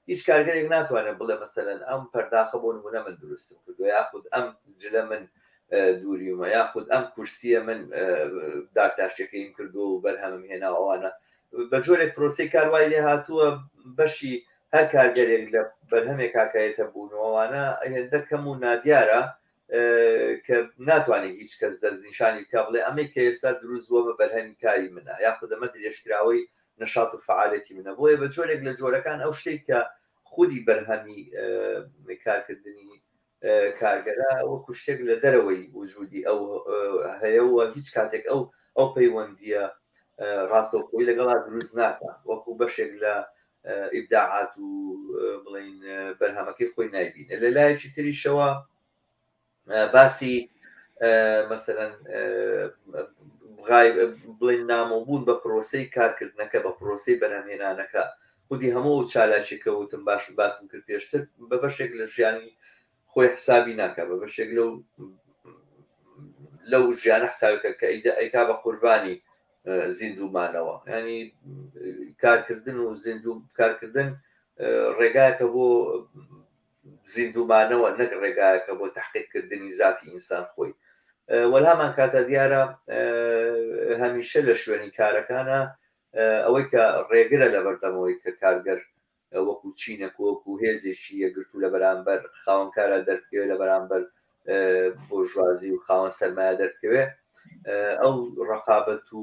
هیچ کارگەرێک ناتوانێت بڵێ مەسەلەن ئەم پەرداخە بۆ نمونە من دروستم کردووە یاخود ئەم جلە من دووریومە یاخود ئەم کورسیە من دارتاشەکەیم کردو و بەرهەمم هێنا ئەوانە بە جۆرێک پرۆسی کار وای لێ هاتووە بەشی هەر کارگەرێک لە بەرهەمێک کاکایەتە بوونەوەوانە هێندە کەم و نادیارە کە ناتوانێت هیچ کەس دەستنیشانی بکە بڵێ ئەمەی کە ئێستا دروست بووە بە بەرهەمی کاری منە یاخود ئەمە درێژکراوەی نەشات و فعالەتی منە بۆیە بە جۆرێک لە جۆرەکان ئەو شتێک کە خودی بەرهەمی کارکردنی کارگەرە وەکو شتێک لە دەرەوەی وجودی ئەو هەیە و هیچ کاتێک ئەو ئەو پەیوەندیە ڕاستەوخۆی لەگەڵا دروست ناکە وەکو بەشێک لە ئیبداعات و بڵین بەرهەمەکەی خۆی نایبینێ لە لایەکی تریشەوە باسی مەسەلەن بڵین نامۆبوون بە پرۆسەی کارکردنەکە بە پرۆسەی بەرهەمهێنانەکە خودی هەموو چالاکیەکە وتم باش باسم کرد پێشتر بە بەشێک لە ژیانی خۆی حسابی ناکە بە بەشێک لەو لەو ژیانە حسابەکە کە ئەیدە ئەیکا بە قوربانی زیندوومانەوە ینی کارکردن و زیندوو کارکردن ڕێگایەکە بۆ زیندوومانەوە نەک ڕێگایەکە بۆ تحقیقکردنی زاتی ئینسان خۆی وەلامان کاتە دیارە هەمیشە لە شوێنی کارەکانە ئەوەی کە ڕێگرە لە بەردەمەوەی کە کارگەر وەکو چینەک وەکو هێزێکی یەکگرتوو لە بەرامبەر خاوەنکارە دەربکەوێ لە بەرامبەر بۆرژوازی و خاوەن سەرمایە دەربکەوێ ئەو ڕقابەت و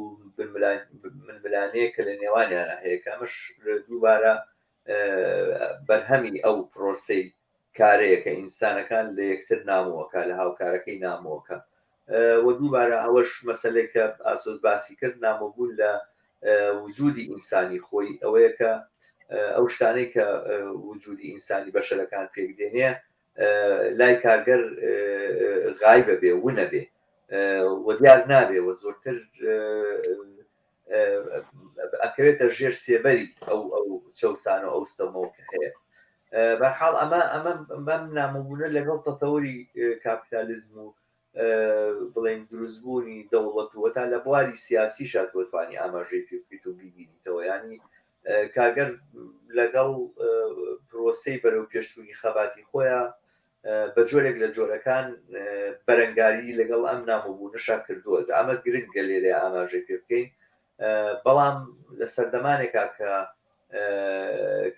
ململانەیە کە لە نێوانیانە هەیە کە ئەمەش دووبارە بەرهەمی ئەو پرۆسەی کارەیە کە ئینسانەکان لە یەکتر نامۆکە لە هاوکارەکەی نامۆکە و دووبارە ئەوەش مەسلەی کە ئاسۆس باسی کرد نامۆبوون لە وجودی ئینسانی خۆی ئەوەیە کە ئەو شتانەی کە وجودی ئینسانی بەشەرەکان پێک دێنێ لای کارگەر غایبە بێ ونەبێ. و دیار نابێ و زۆرتر ئەکەوێتە ژێر سێبەری ئەو ئەو چەوسان و ئەو ستەمەوە کە هەیە. بەرحاڵ ئەمە ئەمە بەم نامۆبوونە لەگەڵ تەتەوری کاپیتالیزم و بڵێن دروستبوونی دەوڵەت و تا لە بواری سیاسیشا تۆ توانی ئاماژەی پێ بکەیت و بیبینیتەوە یانی کارگەر لەگەڵ پرۆسەی بەرەو پێشچوونی خەباتی خۆیان بە جۆرێک لە جۆرەکان بەرەنگاری لەگەڵ ئەم نامۆبوونەشا کردووە ئەمە گرنگە لێرە ئاماژەی پێ بکەین بەڵام لە سەردەمانێکا کە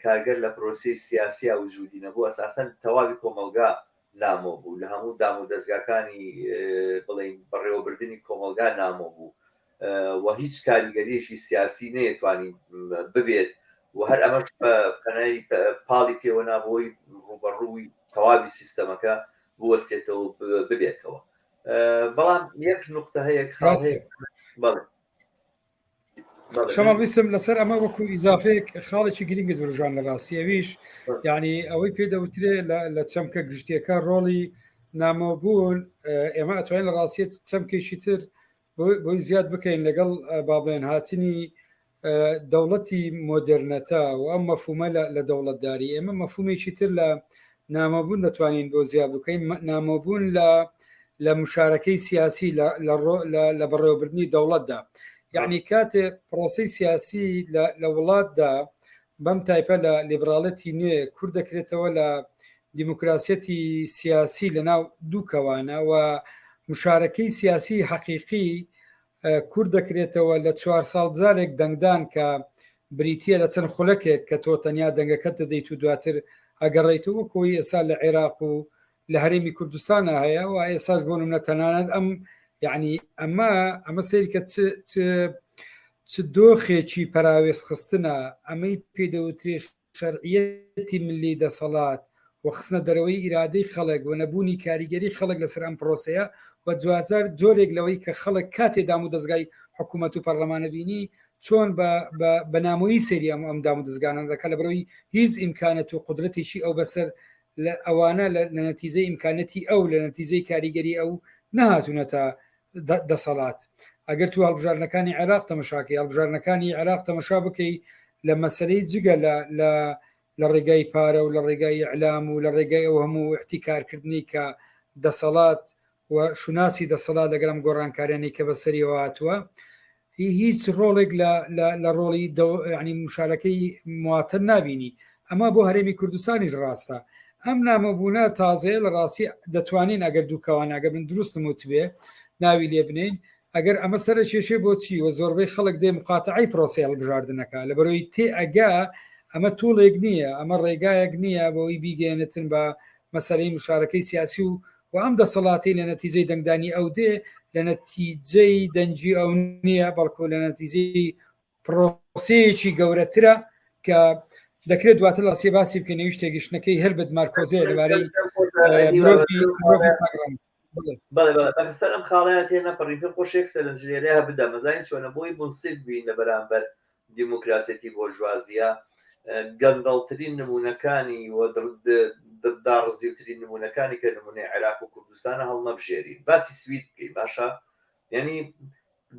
کارگەر لە پرۆسەی سیاسیا وجودی نەبوو ئەساسەن تەواوی کۆمەڵگا نامۆ بوو لە هەموو دام و دەزگاکانی بڵێین بەڕێوەبردنی کۆمەڵگا نامۆ بوو و هیچ کاریگەریەکی سیاسی نەیەتوانی ببێت و هەر ئەمەش پەنای پاڵی پێوە نابۆی ڕووبەڕووی تەواوی سیستەمەکە بوەستێتەوە ببێتەوە بەڵام یەک نقطە هەیە خاڵ هەیە بەڵێ شەماڵ ویستم لەسەر ئەمە وەکو ئیزافەیەک خاڵێکی گرنگت وروژان لە ڕاستی ئەویش یعنی ئەوەی پێ دەوترێ لە چەمکە گشتیەکە ڕۆڵی نامۆبوون ئێمە ئەتوانین لە ڕاستیت چەمکێکی تر بۆی زیاد بکەین لەگەڵ با بڵێن هاتنی دەوڵەتی مۆدێرنەتە و ئەم مەفهومە لە دەوڵەتداری ئێمە مەفهومێکی تر لە نامۆبوون دەتوانین بۆ زیاد بکەین نامۆبوون لە لە مشارەکەی سیاسی لە بەڕێوەبردنی دەوڵەتدا یعنی کاتێ پرۆسی سیاسی لە وڵاتدا بەم تایپە لە لیبراڵەتی نوێ کورد دەکرێتەوە لە دیموکراسیەتی سیاسی لە ناو دوو کەوانە و مشارەکەی سیاسی حەقیقی کورت دەکرێتەوە لە چوار ساڵ جارێک دەنگدان کە بریتییە لە چەند خولەکێک کە تۆ تەنیا دەنگەکەت دەدەیت و دواتر ئەگەڕێیتەوە وەک ئەوەی ئێستا لە عێراق و لە هەرێمی کوردستانە هەیە و ئێساش بۆ نمونە تەنانەت ئەم یعنی ئەمە ئەمە سەیرکە چ چ چ دۆخێکی پەراوێزخستنە ئەمەی پێدەوترێ شەرعیەتی ملی دەسەڵات و خستنە دەرەوەی ئیرادەی خەڵک و نەبوونی کاریگەری خەڵک لەسەر ئەم پرۆسەیە و دواجار جۆرێک لەوەی کە خەڵک کاتێ دام و دەزگای حکوومەت و پەرلەمانە بینی چۆن بە نامۆیی سەیری ئەم ئەم دام و دەزگانە دەکات لەبەرئەوەی هیچ ئیمکانەت و قودرەتێکی ئەو بەسەر لە ئەوانە لە نەتیجەی ئیمکانەتی ئەو لە نەتیجەی کاریگەری ئەو نەهاتوونەتە دەسەڵات ئەگەر تو هەڵبژاردنەکانی عێراق تەمەشاکەی هەڵبژاردنەکانی عێراق تەمەشا بکەی لە مەسلەی جگە لە لە لە ڕێگای پارە و لە ڕێگای ئیعلام و لە ڕێگای ئەو هەموو احتیکارکردنی کە دەسەڵات و شوناسی دەسەڵات لەگەڵ ئەم گۆڕانکاریانەی کە بەسەریەوە هاتووە هیچ ڕۆڵێک لە لە ڕۆڵی ینی مشارەکەی مواتر نابینی ئەمە بۆ هەرێمی کوردستانیش ڕاستە ئەم نامۆبوونە تازەیە لە ڕاستی دەتوانین ئەگەر دووکەوان ئەگەر من دروستم وتبێ ناوی لێ بنین ئەگەر ئەمە سەرە کێشێ بۆچی و زۆربەی خەڵک دێ مقاتعی پرۆسی هەڵبژاردنەکە لە بەرەوەی تێ ئەگا ئەمە توڵێک نییە ئەمە ڕێگایەک نییە بۆی بیگەێنێتن بە مەسەلەی مشارەکەی سیاسی و و ئەم دەسەڵاتەی لە نەتیجەی دەنگدانی ئەو دێ لە نەتیجەی دەنگی ئەو نییە بەڵکو لە نەتیجەی پرۆسەیەکی گەورەترە کە دەکرێت دواتر لە سێ باسی بکەین ئەویش تێگەشتنەکەی هەربەت مارکۆزێ لەبارەی مرۆڤی مرۆڤی تاکڕەنگ. بەڵێ بەڵێ بەسەر ئەم خاڵەیە تێ نەپەڕین پێم خۆشە یەک سەرنج لێرەیا بدەم ئەزانی چۆنە بۆی مونسیف بین لە بەرامبەر دیموکراسیەتی بۆرژوازیە گەندەڵترین نمونەکانی و داڕزیوترین نمونەکانی کە نمونەی عێراق و کوردستانە هەڵنەبژێرین باسی سوید بکەین باشە یعنی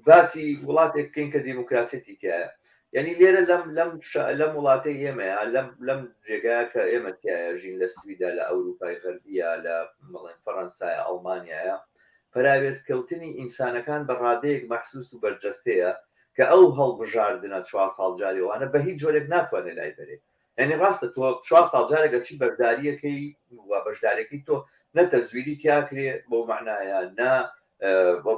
باسی وڵاتێک بکەین کە دیموکراسیەتی تایە یعنی لێرە لەم لەم لەم وڵاتەی ئێمەیە لەم لەم جێگایە کە ئێمە تایە ژین لە سویدا لە ئەوروپای غەربیە لە بڵێن فەڕەنسایە ئەڵمانیایە پەراوێزکەوتنی ئینسانەکان بە ڕادەیەک مەحسوس و بەرجەستەیە کە ئەو هەڵبژاردنە چوار ساڵ جارێ وانە بە هیچ جۆرێک ناتوانێ لای بەرێ یانی ڕاستە تۆ چوار ساڵ جارێک ئەچی بەشداریەکەی و بەشداریەکەی تۆ نە تەزویری تیاکرێ بەو مەعنایە نە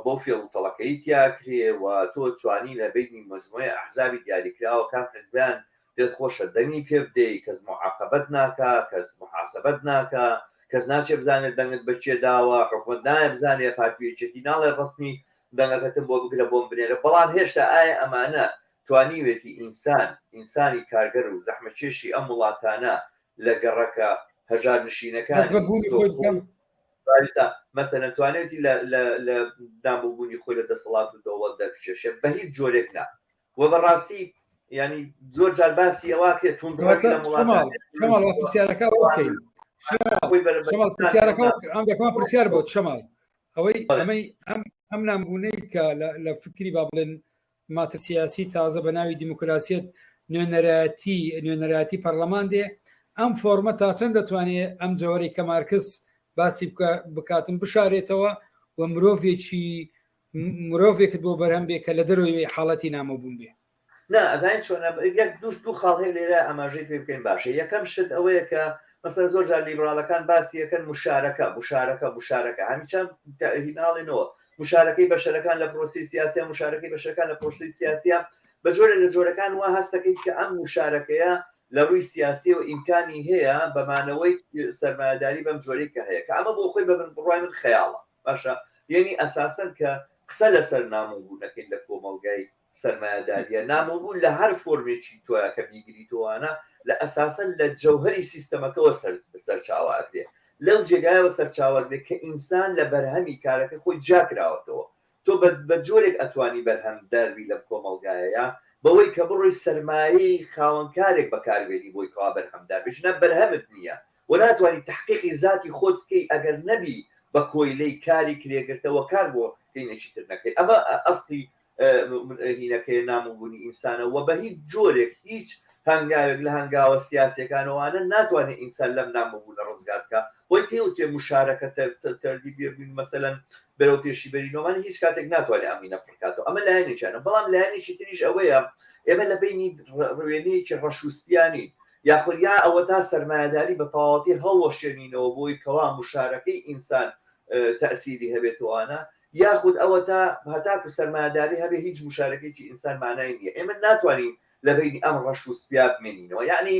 بۆ فێڵ و تەڵەکەی تیاکرێ و تۆ توانی لە بینی مەجموعەی ئەحزابی دیاریکراوە کام حزبیان پێت خۆشە دەنگی پێ بدەی کەس موعاقەبەت ناکا کەس موحاسەبەت ناکا کەس ناچێ بزانێت دەنگت بە کێ داوە حکومەت نایە بزانێ پارتی و یەکێتی ناڵێ ڕەسمی دەنگەکەتم بۆ بگرە بۆم بنێرە بەڵام هێشتا ئایا ئەمانە توانیوێتی ئینسان ئینسانی کارگەر و زەحمەکێشی ئەم وڵاتانە لە گەڕەکە هەژار هەست بە نشینەکانی بوونی خۆی ستۆکهۆڵم بکەم پاریسا مەسەلەن توانیوێتی لە لە لە نامۆبوونی خۆی لە دەسەڵات و دەوڵەت دەربکێشێ بە هیچ جۆرێک نا و بەڕاستی ینی زۆر جار باسی ئەوە کرێت توندڕەوی کەواتە لەم وڵاتە شەماڵ شەماڵ وا پرسیارەکە ئەوە بکەین شەماڵ خۆی بەرە شەماڵ پرسیارەکە ئەم دەکەمە پرسیار بۆت شەماڵ ئەوەی بەڵێ ئەمەی ئەم. ئەم نامبوونەی کە لە فکری با بڵێن ماتە سیاسی تازە بە ناوی دیموکراسیەت نوێنەرایەتی نوێنەرایەتی پەرلەمان دێ ئەم فۆرمە تا چەند دەتوانێت ئەم جەوەرەی کە مارکس باسی بکاتن بشارێتەوە و مرۆڤێکی مرۆڤێکت بۆ بەرهەم بێ کە لە دەرەوەی حاڵەتی نامۆبوون بێ. نا ئەزانی چۆنە یەک دووش دوو خاڵ هەیە لێرە ئاماژەی پێ بکەین باشە یەکەم شت ئەوەیە کە مەسەلەن زۆر جار لیبراڵەکان باسی ئەکەن مشارەکە مشارەکە مشارەکە هەمیشە هیناڵێنەوە مشارەکەی بەشەرەکان لە پرۆسەی سیاسیە مشارەکەی بەشەکان لە پرۆسەی سیاسیە بە جۆرە لە جۆرەکان وا هەستەکەی کە ئەم مشارەکەیە لە ڕووی سیاسیەوە ئیمکانی هەیە بە مانەوەی سەرمایەداری بەم جۆرەی کە هەیە کە ئەمە بۆ خۆی بە من بڕوای من خەیاڵە باشە یعنی ئەساسەن کە قسە لەسەر نامۆبوونەکەین لە کۆمەڵگای سەرمایەداریە نامۆبوون لە هەر فۆرمێکی تۆیا کە بیگریتەوانە لە ئەساسەن لە جەوهەری سیستەمەکەوە سەرچاوە ئەگرێ لەو جێگایەوە سەرچاوە ئەگرێ کە ئینسان لە بەرهەمی کارەکە خۆی جیا کراوەتەوە تۆ بە جۆرێک ئەتوانی بەرهەمدار بی لەم کۆمەڵگایەیا بەوەی کە بڕۆی سەرمایەی خاوەنکارێک بەکاربێنی بۆی کەوا بەرهەمدار بی ژنە بەرهەمت نییە و ناتوانی تەحقیقی زاتی خۆت بکەی ئەگەر نەبی بە کۆیلەی کاری کرێگرتە وە کار بۆ هینێکی تر نەکەی ئەمە ئەسڵی هینەکەی نامۆبوونی ئینسانە و بە هیچ جۆرێک هیچ هەنگاوێک لە هەنگاوە سیاسیەکانەوانە ناتوانێت ئینسان لەم نامۆبوونە ڕزگار بکا بۆی پێ وترێ مشارەکە تەردی مەسەلەن بەرەو پێشی بەرینەوەمان هیچ کاتێک ناتوانێت ئەمینە پڕکاتەوە ئەمە لایەنێکیانە بەڵام لایەنێکی تریش ئەوەیە ئێمە لە بینی ڕوێنەیەکی ڕەش و سپیانین یاخود یا ئەوەتا سەرمایەداری بە تەواوەتی هەڵوەشێنینەوە بۆی کەوا مشارەکەی ئینسان تەئسیری هەبێتەوانە یاخود ئەوەتا هەتاکو سەرمایەداری هەبێ هیچ مشارەکەیەکی ئینسان مانای نییە ئێمە ناتوانین لە بەینی ئەم ڕەش و سپیا بمێنینەوە یەعنی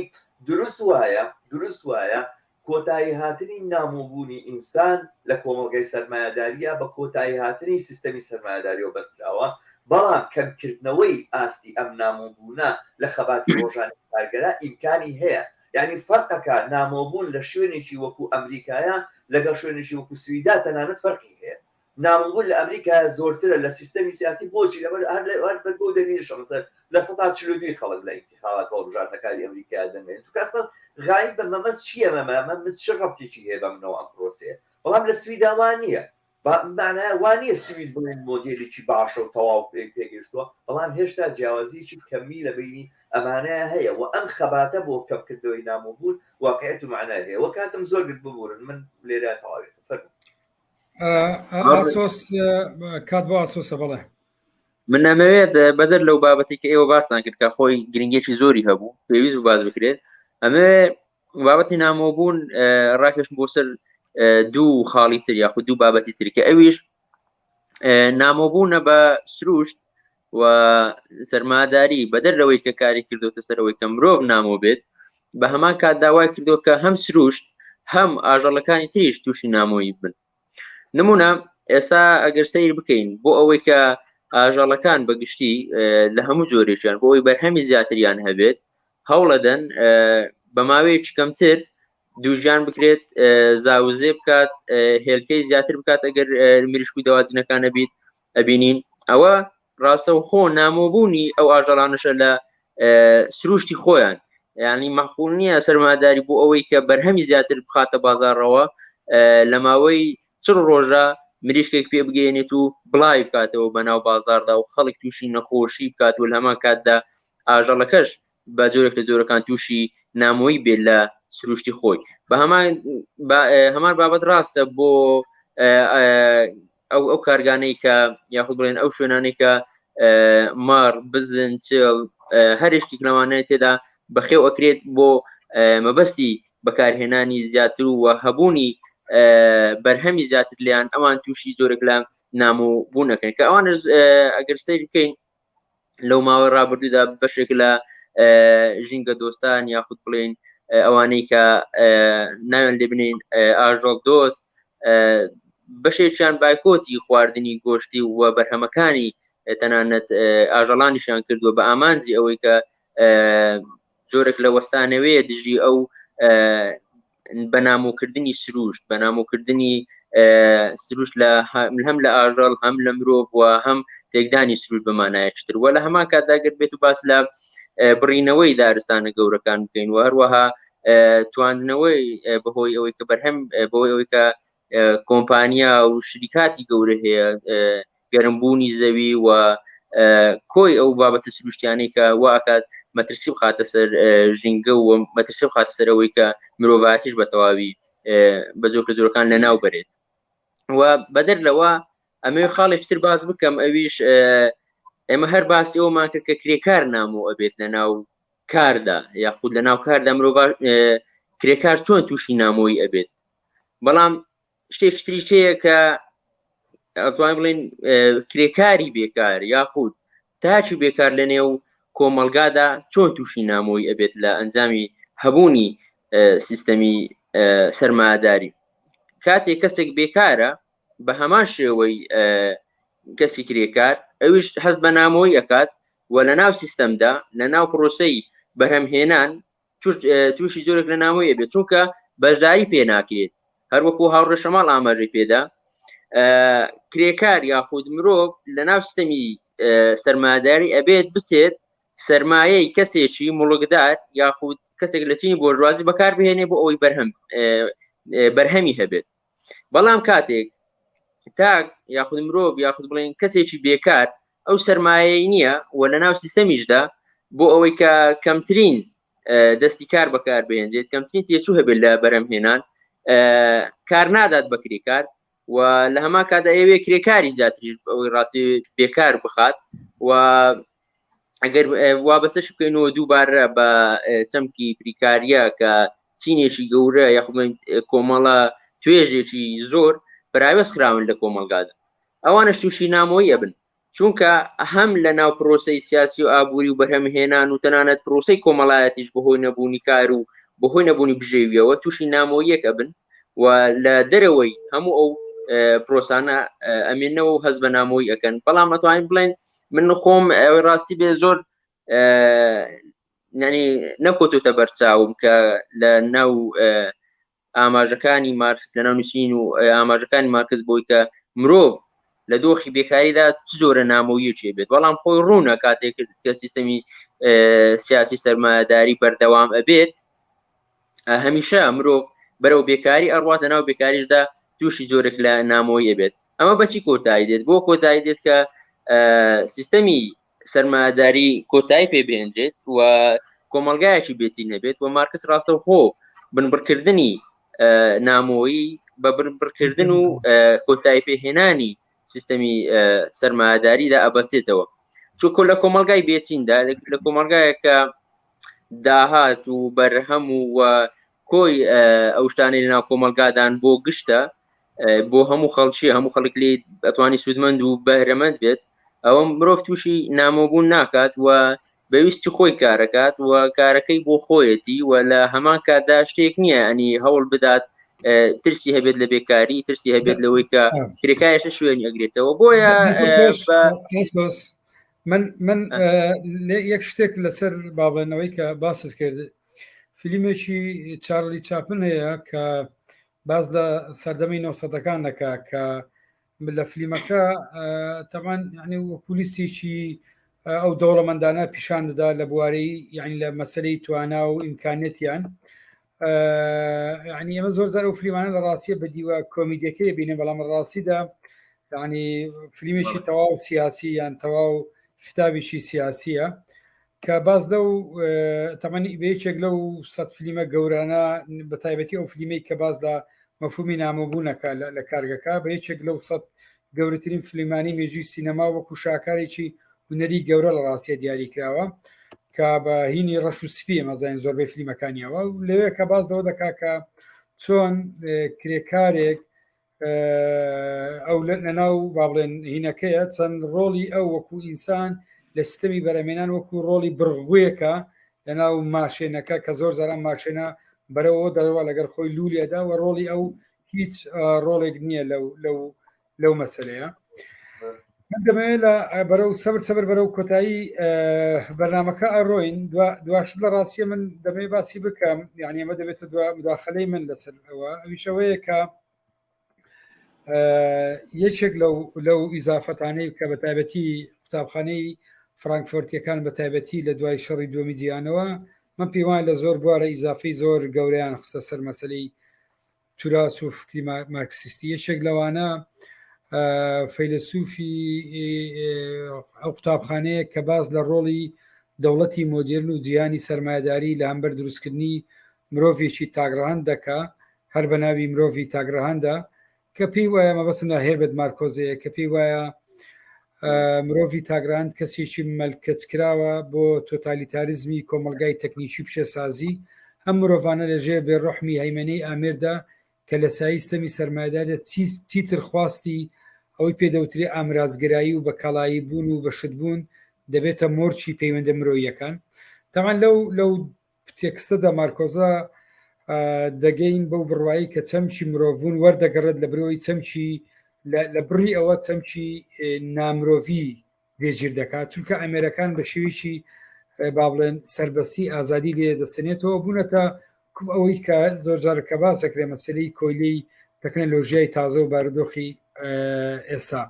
دروست وایە دروست وایە کۆتایی هاتنی نامۆبوونی ئینسان لە کۆمەڵگای سەرمایەدارییا بە کۆتایی هاتنی سیستەمی سەرمایەداریەوە بەستراوە بەڵام کەمکردنەوەی ئاستی ئەم نامۆبوونە لە خەباتی ڕۆژانەی کارگەرا ئیمکانی هەیە یانی فەرقەکە نامۆبوون لە شوێنێکی وەکو ئەمریکایە لەگەڵ شوێنێکی وەکو سویدا تەنانەت فەرقی هەیە. نامۆبوون لە ئەمریکایە زۆرترە لە سیستەمی سیاسی بۆچی لەبەر هەر هەر بە بۆ دەلیلشە مەسەلەن 42% خەڵک لە ئینتیخابات هەڵبژاردنەکانی ئەمریکایە دەنگ دەدەن چونکە ئەسڵەن غایب بە مەمەس چییە مەمە مە چ ڕەبتێکی هەیە بە منەوە ئەم پرۆسەیە بەڵام لە سویدا وا نییە با معنایە وا نییە سوید بڵێن مۆدێلێکی باشە و تەواو پێ پێگەیشتووە بەڵام هێشتا جیاوازییەکی کەمی لە بەینی ئەمانەیە هەیە و ئەم خەباتە بۆ کەمکردنەوەی نامۆبوون واقعیەت و معنای هەیە وە کاتم زۆر گرت ببورن من لێرە تەواوێتم فەرموو. ئاسۆس کات بۆ ئاسۆسە بەڵێ. من ئەمەوێت بەدەر لەو بابەتی کە ئێوە باستان کرد کە خۆی گرنگێکی زۆری هەبوو پێویست بوو باس بکرێت ئەمێ بابەتی نامۆبوون ڕاکێشم بۆ سەر دوو خاڵی تر یاخود دوو بابەتی تر کە ئەویش نامۆبوونە بە سروشت و سەرماداری بەدەر لەوەی کە کاری کردوتە سەرەوەی کە مرۆڤ نامۆ بێت بە هەمان کات داوای کردو کە هەم سروشت هەم ئاژەڵەکانی تریش تووشی نامۆیی بن نمونە ئێستا ئەگەر سیر بکەین بۆ ئەوەی کە ئاژەڵەکان بە گشتی لە هەموو جۆرێکیان بۆ ئەوی بەرهەمی زیاتریان هەبێت هەوڵەدەن بە ماوەیەکی کەمتر دووژیان بکرێت زاوزێ بکات هێلکەی زیاتر بکات ئەگەر مریشک و دەواجنەکان نەبیت ئەبینین ئەوە ڕاستەوخۆ نامۆبوونی ئەو ئاژەڵانەشە لە سروشتی خۆیان ینی مەخول نییە سەرماداری بۆ ئەوەی کە بەرهەمی زیاتر بخاتە بازارڕەوە لە ماوەی چڕ ڕۆژە مریشکێک پێ بگەێنێت و بڵاوی بکاتەوە بە ناو بازاردا و خەڵک تووشی نەخۆشی بکات و لە هەمان کاتدا ئاژەڵەکەش بە جۆرێک لە جۆرەکان تووشی نامۆیی بێت لە سروشتی خۆی بە هەمان هەمان بابەت ڕاستە بۆ ئەو ئەو کارگانەی کە یاخود بڵێن ئەو شوێنانەی کە مار بزن چێڵ هەرێشتێک لەوانەیە تێدا بەخێو ئەکرێت بۆ مەبەستی بەکارهێنانی زیاتر و هەبوونی بەرهەمی زیاتر لیان ئەوان تووشی زۆرێک لە نامۆ بوونەکەن کە ئەوان ئەگەر سەیر بکەین لەو ماوەی ڕابردوودا بەشێک لە ژینگە دۆستان یاخود بڵێن ئەوانەی کە ناوێن لێ بنین ئاژەڵ دۆست بەشێکیان بایکۆتی خواردنی گۆشتی و بەرهەمەکانی تەنانەت ئاژەڵانیشیان کردووە بە ئامانجی ئەوەی کە جۆرێک لە وەستانەوەیە دژی ئەو بەنامۆکردنی سروشت بەنامۆکردنی سروشت لە هەم لە ئاژەڵ هەم لە مرۆڤ و هەم تێکدانی سروشت بەمانایەکی تر وە لە هەمان کاتدا گەر بێت و باس لە بڕینەوەی دارستانە گەورەکان بکەین و هەروەها تواندنەوەی بەهۆی ئەوەی کە بەرهەم بەهۆی ئەوەی کە کۆمپانیا و شریکاتی گەورە هەیە. گەرمبوونی زەوی و کۆی ئەو بابەتە سروشتیانەی کە وا ئەکات مەترسی بخاتە سەر ژینگە و مەترسی بخاتە سەر ئەوەی کە مرۆڤاتیش بە تەواوی بە جۆرکە جۆرەکان لەناو بەرێت و بەدەر لەوە ئەمێ خاڵێکی تر باس بکەم ئەویش ئێمە هەر باسی ئەومان کرد کە کرێکار نامۆ ئەبێت لە ناو کاردا یاخود لە ناو کاردا مرۆڤ کرێکار چۆن تووشی نامۆیی ئەبێت بەڵام شتێکی تریش هەیە کە ئەتوانین بڵێن کرێکاری بێکار یاخود تاکی بێکار لە نێو کۆمەلگادا چۆن تووشی نامۆیی ئەبێت لە ئەنجامی هەبوونی سیستەمی سەرمایەداری کاتێک کەسێک بێکارە بە هەمان شێوەی کەسی کرێکار ئەویش هەست بە نامۆیی ئەکات و لە ناو سیستەمدا لە ناو پرۆسەی بەرهەمهێنان تووشی جۆرێک لە نامۆیە بێت چونکە بەشداری پێ ناکرێت هەروەکو هاوڕێ شەماڵ ئاماژەی پێدا کرێکار یاخود مرۆڤ لە ناو سیستەمی سەرماداری ئەبێت بچێت سرمایەی کەسێکی مڵکدار یاخود کەسێک لە چینی بۆرژوازی بەکار بهێنێ بۆ ئەوەی بەرهەم بەرهەمی هەبێت بەڵام کاتێک تاک یاخود مرۆڤ یاخود بڵێن کەسێکی بێکار ئەو سرمایەی نییە و لە ناو سیستەمیشدا بۆ ئەوەی کە کەمترین دەستی کار بەکار بهێنرێت کەمترین تێچوو هەبێت لە بەرەمهێنان کار نادات بە کرێکار و لە هەمان کاتدا ئەوێ کرێکاری زیاتریش ئەوەی ڕاستی بێکار بخات و ئەگەر وابەستەش بکەینەوە دووبارە بە چەمکی پریکاریە کە چینێکی گەورە یاخود کۆمەڵە توێژێکی زۆر پراوێز خراون لە کۆمەلگادا ئەوانش تووشی نامۆیی ئەبن چونکە هەم لە ناو پرۆسەی سیاسی و ئابووری و بەرهەمهێنان و تەنانەت پرۆسەی کۆمەڵایەتیش بەهۆی نەبوونی کار و بەهۆی نەبوونی بژێویەوە تووشی نامۆیەک ئەبن و لە دەرەوەی هەموو ئەو پرۆسانە ئەمێنەوە و هەست بە نامۆیی ئەکەن بەڵام ئەتوانین بڵێن من خۆم ئەوەی ڕاستی بێ زۆر ینی نەکۆتۆتە بەرچاوم کە لە ناو ئاماژەکانی مارکس لە ناو نووسین و ئاماژەکانی مارکس بۆی کە مرۆڤ لە دۆخی بێکاریدا چ جۆرە نامۆیەکی بێت بەڵام خۆی ڕوونە کاتێک کە سیستەمی سیاسی سەرمایەداری بەردەوام ئەبێت هەمیشە مرۆڤ بەرەو بێکاری ئەڕوات لە ناو بێکاریشدا تووشی جۆرێک لە نامۆیی ئەبێت ئەمە بەچی کۆتایی دێت بۆ کۆتایی دێت کە سیستەمی سەرمایەداری کۆتایی پێ بهێنرێت و کۆمەلگایەکی بێتی نەبێت و مارکس ڕاستەوخۆ بنبڕکردنی نامۆیی بە بنبڕکردن و کۆتایی پێهێنانی سیستەمی سەرمایەداریدا ئەبەستێتەوە چونکە لە کۆمەلگای بێچیندا لە کۆمەلگایەکە داهات و بەرهەم و کۆی ئەو شتانەی لەناو کۆمەلگادان بۆ گشتە بۆ هەموو خەڵکی هەموو خەڵک لی ئەتوانی سوودمەند و بەهرەمەند بێت ئەوە مرۆڤ تووشی نامۆبوون ناکات و بەویستی خۆی کارەکات و کارەکەی بۆ خۆیەتی و لە هەمان کاتدا شتێک نییە ئەنی هەوڵ بدات ترسی هەبێت لە بێکاری ترسی هەبێت لەوەی کە کرێکایشە شوێنی ئەگرێتەوە بۆیە من من یەک شتێک لەسەر بابڵێنەوەی کە باست کرد فیلمێکی چارلی چاپن هەیە کە باز لە سەردەمی نۆسەدەکان دەکا کە لە فلیمەکە تەمان ینی پولیسێکی ئەو دەوڵەمەندانە پیشان دەدا لە بواری یعنی لە مەسلەی توانا و ئیمکانەتیان ینی ئەمە زۆر زار ئەو فلیمانە لە ڕاستیە بە دیوە کۆمیدیەکەی بینە بەڵام ڕاستیدا ینی فلیمێکی تەواو سیاسی یان تەواو خیتابێکی سیاسیە کە باس لەو تەمەنی بە یەکێک لەو سەد فلیمە گەورانە بە تایبەتی ئەو فلیمەی کە باس لە مەفهومی نامۆبوونەکە لە کارگەکە بە یەکێک لەو سەد گەورەترین فلیمانی مێژووی سینەما وەکو شاکارێکی هونەری گەورە لە ڕاستیە دیاری کراوە کە بە هینی ڕەش و سپی مەزانین زۆربەی فلیمەکانیەوە لەوێ کە باس لەوە دەکا کە چۆن کرێکارێک ئەو لەناو با بڵێن هینەکەیە چەند ڕۆڵی ئەو وەکو ئینسان لە سیستەمی بەرەمێنان وەکو ڕۆڵی بڕغویەکە لەناو ماشێنەکە کە زۆر جاران ماشێنە بەرەوە دەرەوە لەگەر خۆی لولێدا و ڕۆڵی ئەو هیچ ڕۆڵێک نییە لەو لەو لەو مەسلەیە من دەمەوێت لە بەرەو سەبر سەبر بەرەو کۆتایی بەرنمەکە ئەڕۆین دواشت لە ڕاستیە من دەمەوێت باسی بکەم یعنی ئەمە دەبێتە دو مداخلەی من لەسەر ئەوە ئەویشەوەیە کە یەکێک لەو لەو ئیزافەتانەی کە بە تایبەتی قوتابخانەی فرانکفۆرتیەکان بە تایبەتی لە دوای شەڕی دووەمی جیهانەوە من پێیوان لە زۆر بوارە ئیزافەی زۆر گەورەیان خستە سەر مەسلەی توراس و فکری مارکسیستی یەکێک لەوانە. فەیلەسوفی ئەو قوتابخانەیە کە باس لە ڕۆڵی دەوڵەتی مۆدێرن و جیهانی سەرمایەداری لە هەمبەر دروستکردنی مرۆڤێکی تاکڕەهەند دەکا هەر بە ناوی مرۆڤی تاکڕەهەندە کە پێی وایە مەبەستم لە هێربەت مارکۆزەیە کە پێی وایە مرۆڤی تاگراند کەسێکی مەلکەچکراوە بۆ تۆتالیتاریزمی کۆمەلگای تەکنیکی پیشەسازی ئەم مرۆڤانە لەژێر بێ ڕەحمی هەیمەنەی ئامێردا کە لە سایەی ستەمی سەرمایەداردا چیتر خواستی ئەوەی پێ دەوترێ ئامرازگەرایی و بە کاڵایی بوون و بە شت بوون دەبێتە مۆرکی پەیوەندە مرۆییەکان. تەبعەن لەو لەو تێکستەدا مارکۆزە دەگەین بەو بڕوایی کە چەمکی مرۆڤبوون وەردەگەڕێت لە برەوەی چەمکی لە بڕی ئەوە چەمکی نامرۆڤی جێگیر دەکات چونکە ئامێرەکان بە شێوەیەکی با بڵێن سەربەستی ئازادی لێ دەسێنێتەوە بوونەتە ئەوەی کە زۆر جار کە باس دەکرێت مەسەلەی کۆیلەی تەکنەلۆژیای تازە و بارودۆخی ئێستا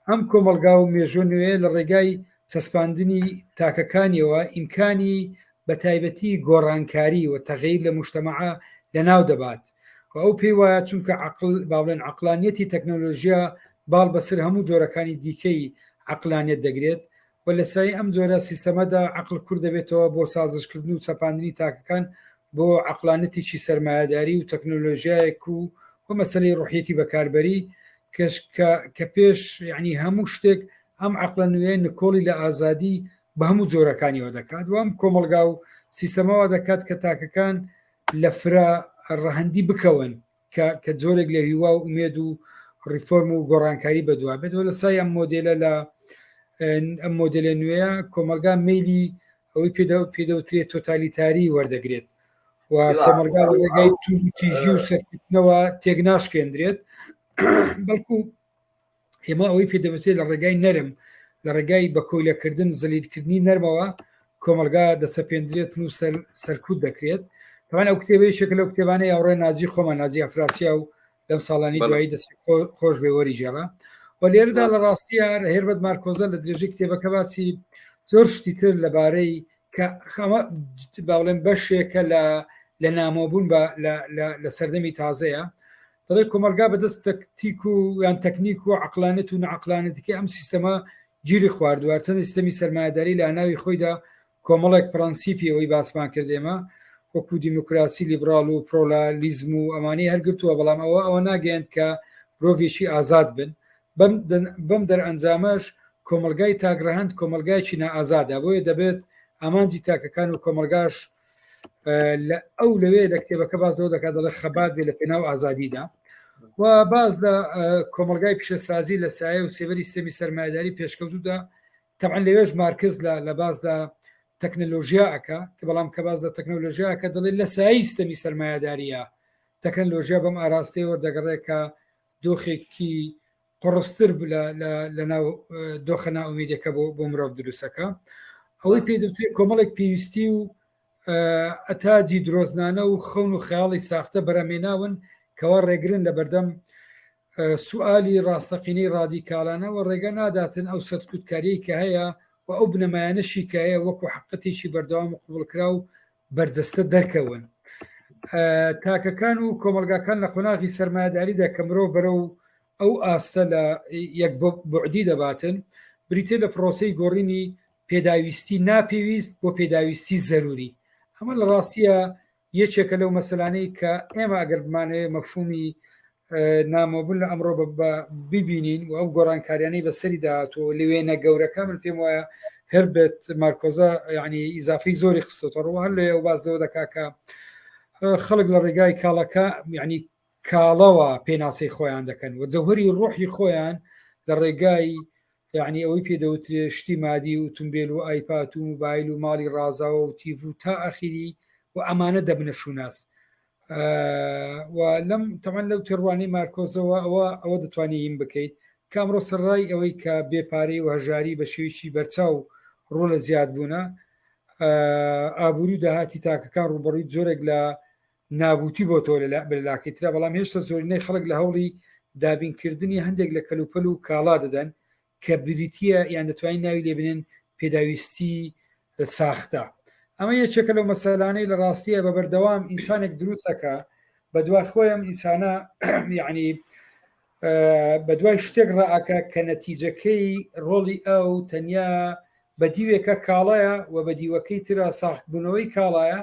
ئەم کۆمەڵگا و مێژوو نوێ لە ڕێگای چەسپاندنی تاکەکانیەوە ئیمکانی بە تایبەتی گۆڕانکاری و تەغیر لە مجتەمەعە لەناو دەبات و ئەو پێی وایە چونکە عقل با بڵێن عقلانیەتی تەکنەلۆژیا باڵ بەسەر هەموو جۆرەکانی دیکەی عەقلانیەت دەگرێت و لە سایەی ئەم جۆرە سیستەمەدا عەقڵ کورت دەبێتەوە بۆ سازشکردن و چەپاندنی تاکەکان بۆ عەقلانەتێکی سەرمایەداری و تەکنۆلۆژیایەک و و مەسەلەی ڕۆحیەتی بەکاربەری کەش کە کە پێش یعنی هەموو شتێک ئەم عەقڵە نوێ نکۆڵی لە ئازادی بە هەموو جۆرەکانیەوە دەکات و ئەم کۆمەڵگا و سیستەمەوە دەکات کە تاکەکان لە فرە ڕەهەندی بکەون کە کە جۆرێک لە هیوا و ئومێد و ڕیفۆرم و گۆڕانکاری بەدوا بێت و لە سای ئەم مۆدێلە لە ئەم مۆدێلە نوێیە کۆمەلگا مەیلی ئەوەی پێدا پێدەوترێت تۆتالیتاری وەردەگرێت و کۆمەلگا لە ڕێگای تیژی و سەرکوتنەوە تێک ناشکێندرێت بەڵکو ئێمە ئەوەی پێدەوترێت لە ڕێگای نەرم لە ڕێگای بە کۆیلەکردن زەلیلکردنی نەرمەوە کۆمەلگا دەچەپێندرێت و سەر سەرکوت دەکرێت تەوان ئەو کتێبە یەکێکە لەو کتێبانەی هاوڕێ ناجی خۆمان ناجی ئەفراسیا و لەم ساڵانی دوایی دەستی خۆش بێ وەری گێڕا و لێرەدا لە ڕاستیە هێربەت مارکۆزە لە درێژەی کتێبەکە باسی زۆر شتی تر لەبارەی کە ئەمە با بڵێم بەشێکە لە لە نامۆبوون بە لە سەردەمی تازەیە دەڵێ کۆمەلگا بەدەست تەکتیک و یان تەکنیک و عقلانەت و نەعقلانەتەکەی ئەم سیستەمە گیری خواردووە چەند سیستەمی سەرمایەداری لە ناوی خۆیدا کۆمەڵێک پرەنسیپی ئەوەی باسمان کرد ئێمە وەکو دیموکراسی لیبراڵ و پلورالیزم و ئەمانەی هەرگرتووە بەڵام ئەوە ئەوە ناگەیەند کە مرۆڤێکی ئازاد بن بەم دەرئەنجامەش کۆمەڵگای تاکڕەهەند کۆمەڵگایەکی نائازادە بۆیە دەبێت ئامانجی تاکەکان و کۆمەڵگاش لە ئەو لەوێ لە کتێبەکە باز لەوە دەکات دەڵێ خەبات بێ لە پێناو ئازادیدا و باز لە کۆمەلگای پیشەسازی لە سایە و سێبەری سیستەمی سەرمایەداری پێشکەوتودا تەبعەن لەوێش مارکس لە لە باز لە تەکنەلۆژیا ئەکا کە بەڵام کە باز لە تەکنەلۆژیا ئەکا دەڵێ لە سایەی سیستەمی سەرمایەداریە تەکنەلۆژیا بەم ئاراستەیە وەردەگەڕێ کە دۆخێکی قوڕستر لە ناو دۆخە نائومیدەکە بۆ بۆ مرۆڤ دروستەکە ئەوەی پێ دەوترێت کۆمەڵێک پێویستی و ئەتاجی درۆزنانە و خەون و خەیاڵی ساختە بەرەمێناون کەوا ڕێگرن لە بەردەم سوالی ڕاستەقینەی ڕادیکالانە و ڕێگە ناداتن ئەو سەرکوتکاریی کە هەیە و ئەو بنەمایانەشی کە هەیە وەکو حقەتێکی بەردەوام و قبوڵکراو بەرجەستە دەرکەون. تاکەکان و کۆمەڵگاکان لە قۆناغی سەرمایەداریدا کە مرۆڤ بەرەو ئەو ئاستە لە یەک بوعدی دەباتن، بریتیە لە پرۆسەی گۆڕینی پێداویستی ناپێویست بۆ پێداویستی زەروری. ئەمە لە ڕاستیە یەکێکە لەو مەسەلانەی کە ئێمە ئەگەر بمانەوێت مەفهومی نامۆبوون لە ئەمڕۆ بە ببینین و ئەو گۆڕانکاریانەی بەسەری داهاتووە لە وێنە گەورەکە من پێم وایە هێربێت مارکۆزە یعنی ئیزافەی زۆری خستۆتە ڕوو هەر لێ ئەو باز لەوە دەکا کە خەڵک لە ڕێگای کاڵەکە یعنی کاڵەوە پێناسەی خۆیان دەکەن و جەوهری ڕۆحی خۆیان لە ڕێگای یعنی ئەوەی پێ دەوترێ شتی مادی و ئوتومبێل و ئایپات و موبایل و ماڵی ڕازاوە و تیڤ و تا ئەخیری و ئەمانە دەبنە شوناس و لەم تەمان لەو تێڕوانەی مارکۆزەوە ئەوە ئەوە دەتوانانی هیم بکەیت کە ئەمڕۆ سەرڕای ئەوەی کە بێپارەی و هەژاری بە شێوەیەکی بەرچاو ڕوو لە زیاد بوونە ئابووری و داهاتی تاکەکان ڕووبەڕووی جۆرێک لە نابوتی بۆ تۆ لە لاکەی ترا بەڵام هێشتا زۆرینەی خەڵک لە هەوڵی دابینکردنی هەندێک لە کەلوپەل و کاڵا دەدەن کە بریتییە یان دەتوانین ناوی لێ بنێن پێداویستی ساختە ئەمە یەکێکە لەو مەسەلانەی لە ڕاستیە بە بەردەوام ئینسانێک دروستەکە بە دوا خۆیم ئینسانە یعنی. بە دوای شتێک ڕائەکا کە نەتیجەکەی ڕۆڵی ئەو تەنیا بە دیوێکە کاڵایە و بە دیوەکەی ترا ساغبوونەوەی کاڵایە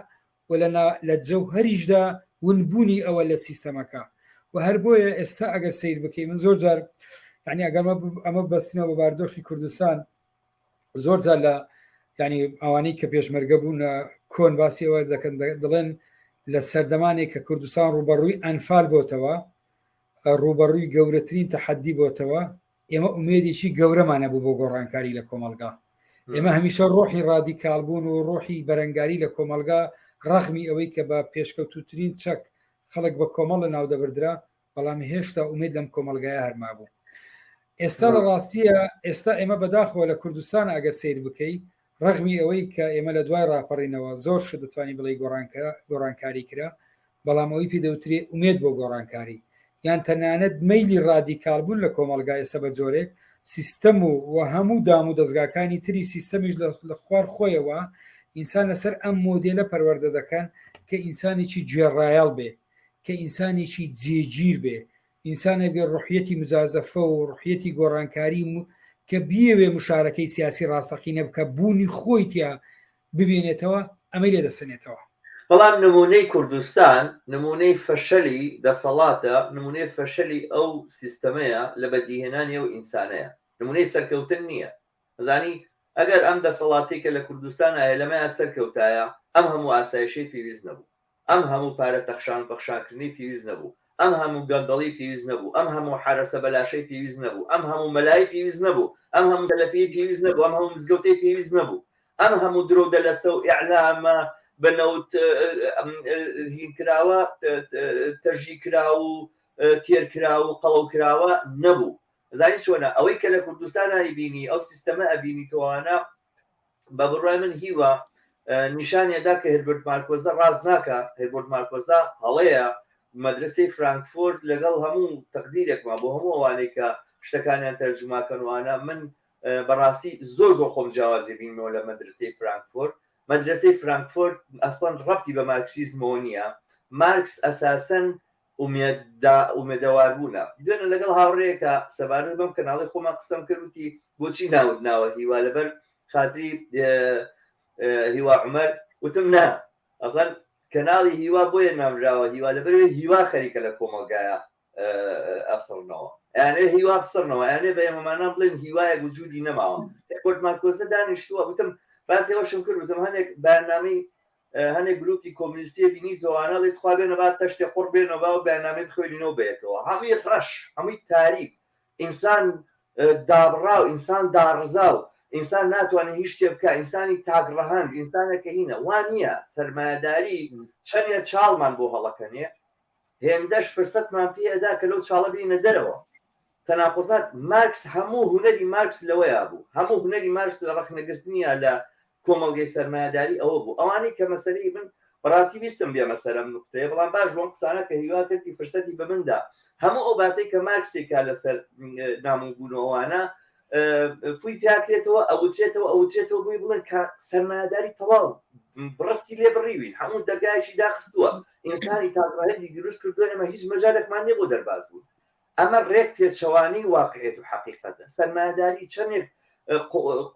و لە لە جەوهەریشدا ونبوونی ئەوە لە سیستەمەکە و هەر بۆیە ئێستا ئەگەر سەیر بکەی من زۆر جار یعنی ئەگەر ئەمە بەستنەوە بە باردۆخی کوردستان زۆر جار لە ینی ئەوانەی کە پێشمەرگە بوون کۆن باسی ئەوە دەکەن دەڵێن لە سەردەمانێک کە کوردستان ڕوبەڕووی ئەنفال بۆتەوە ڕوبەڕووی گەورەترین تەحەدی بۆتەوە ئێمە ئومێدێکی گەورەمان هەبوو بۆ گۆڕانکاری لە کۆمەڵگا ئێمە هەمیشە ڕۆحی ڕادیکال بوون و ڕۆحی بەرەنگاری لە کۆمەڵگا ڕەغمی ئەوەی کە بە پێشکەوتوترین چەک خەڵک بە کۆمەڵ لە ناو دەبردرا بەڵام هێشتا ئومێد لەم کۆمەڵگایە هەرمابوو ئێستا لە ڕاستیە ئێستا ئێمە بەداخەوە لە کوردستان ئەگەر سیر بکەی ڕەغمی ئەوەی کە ئێمە لە دوای ڕاپەڕینەوە زۆر شت دەتوانین بڵێی گۆڕانکاری کرا، بەڵام ئەوەی پێ دەوترێ ئومێد بۆ گۆڕانکاری یان تەنانەت مەیلی ڕادیکاڵ بوون لە کۆمەڵگا ئێستا بە جۆرێک سیستەم و و هەموو دام و دەزگاکانی تری سیستەمیش لە خوار خۆیەوە ئینسان لەسەر ئەم مۆدێلە پەروەردە دەکەن کە ئینسانێکی گوێڕایەڵ بێ کە ئینسانێکی جێگیر بێ ئینسانێک بێ ڕوحیەتی مجازەفە و ڕوحیەتی گۆڕانکاری کە بیەوێ مشارەکەی سیاسی ڕاستەقینە بکە بوونی خۆی تیا ببینێتەوە ئەمەی لێ دەسەنێتەوە. بەڵام نمونەی کوردستان نمونەی فەشەلی دەسەڵاتە، نمونەی فەشەلی ئەو سیستەمەیە لە بەدیهێنانی ئەو ئینسانەیە، نمونەی سەرکەوتن نییە. ئەزانی ئەگەر ئەم دەسەڵاتەی کە لە کوردستانا هەیە لەمەیا سەرکەوتایە ئەم هەموو ئاسایشەی پێویست نەبوو. ئەم هەموو پارە تەخشان و پەخشانکردنەی پێویست نەبوو، ئەم هەموو گەندەڵی پێویست نەبوو، ئەم هەموو حەرەسە بەلاشەی پێویست نەبوو، ئەم هەموو مەلای پێویست نەبوو، ئەم هەموو سەلەفیەی پێویست نەبوو، ئەم هەموو مزگەوتەی پێویست نەبوو، ئەم هەموو درۆ و دەلەسە و ئیعلامە بە نەوت هین کراوە، تەژی کراو و تێر کراو و قەڵەو کراوە نەبوو. ئەزانی چۆنە؟ ئەوەی کە لە کوردستان ئەیبینی، ئەو سیستەمە ئەبینی تۆوانە، بە بڕوای من هیوا نیشانی ئەدا کە هێربەرت مارکۆزە ڕاست ناکا، هێربۆرت مارکۆزە هەڵەیە، مەدرەسەی فرانکفۆرت لەگەڵ هەموو تەقدیرێکما بۆ هەموو ئەوانەی کە شتەکانیان تەرجومە کەن وانە من بەڕاستی زۆر زۆر خۆم جیاوازی بینمەوە لە مەدرسەی فرانکفۆرت مەدرسەی فرانکفۆرت ئەسڵەن ڕەبتی بە مارکسیزمەوە نییە مارکس ئەساسەن ئومێددا ئومێدەواربوونە. دوێنێ لەگەڵ هاوڕێیەکا سەبارەت بەم کەناڵەی خۆمان قسەم کرد وتی بۆچی ناوت ناوە هیوا لەبەر خاتری هیوا عومەر وتم نا ئەسڵەن کەناڵی هیوا بۆیە ناونراوە هیوا لەبەرئەوەی هیوا خەریکە لە کۆمەڵگایە ئەسڕنەوە ئەیانەوێ هیوا بسڕنەوە ئەیانەوێ بە ئێمەمانان بڵێن هیوایەک وجودی نەماوە کۆرت مارکۆزە دانیشتووە وتم باسی ئەوەشم کرد وتم هەنێک بەیاننامەی هەنێک گروپی کۆمونیستی بینی تۆوانە ئەڵێ تخوا بێنە با تەشتێ قوڕ بێنەوە با ئەو بەیاننامەی بخوێنینەوە بەیەکەوە هەمووی ڕەش هەمووی تاریک ئینسان دابڕاو ئینسان داڕزاو ئینسان ناتوانێت هیچ شتێ بکە ئینسانی تاک ڕەهەند ئینسانێک کە هینە وا نییە سەرمایەداری چەندێ چاڵمان بۆ هەڵەکەنێ هێندەش فرسەتمان پێ ئەدا کە لەو چاڵە بینە دەرەوە تەناقوزات مارکس هەموو هونەری مارکس لەوەیا بوو هەموو هونەری مارکس لە ڕەخنەگرتنیا لە کۆمەڵگەی سەرمایەداری ئەوە بوو ئەوانەی کە مەسەلەی من بەڕاستی ویستم بێمە سەر ئەم نوقتەیە بەڵام باش بوو ئەم قسانە کە هیوا کردی فرسەتی بە من دا هەموو ئەو باسەی کە مارکسی کا لەسەر نامۆبوون و ئەوانە فوی پیاکرێتەوە ئەوترێتەوە ئەوترێتەوە بۆی بڵێن کە سەرمایەداری تەواو بڕستی لێ بڕیوین هەموو دەرگایەکی داخستووە ئینسانی تاکڕەهەندی دروست کردووە ئێمە هیچ مەجالێکمان نییە بۆ دەرباز بوون ئەمە ڕێک پێچەوانەی واقعیەت و حەقیقەتە. سەرمایەداری چەندێک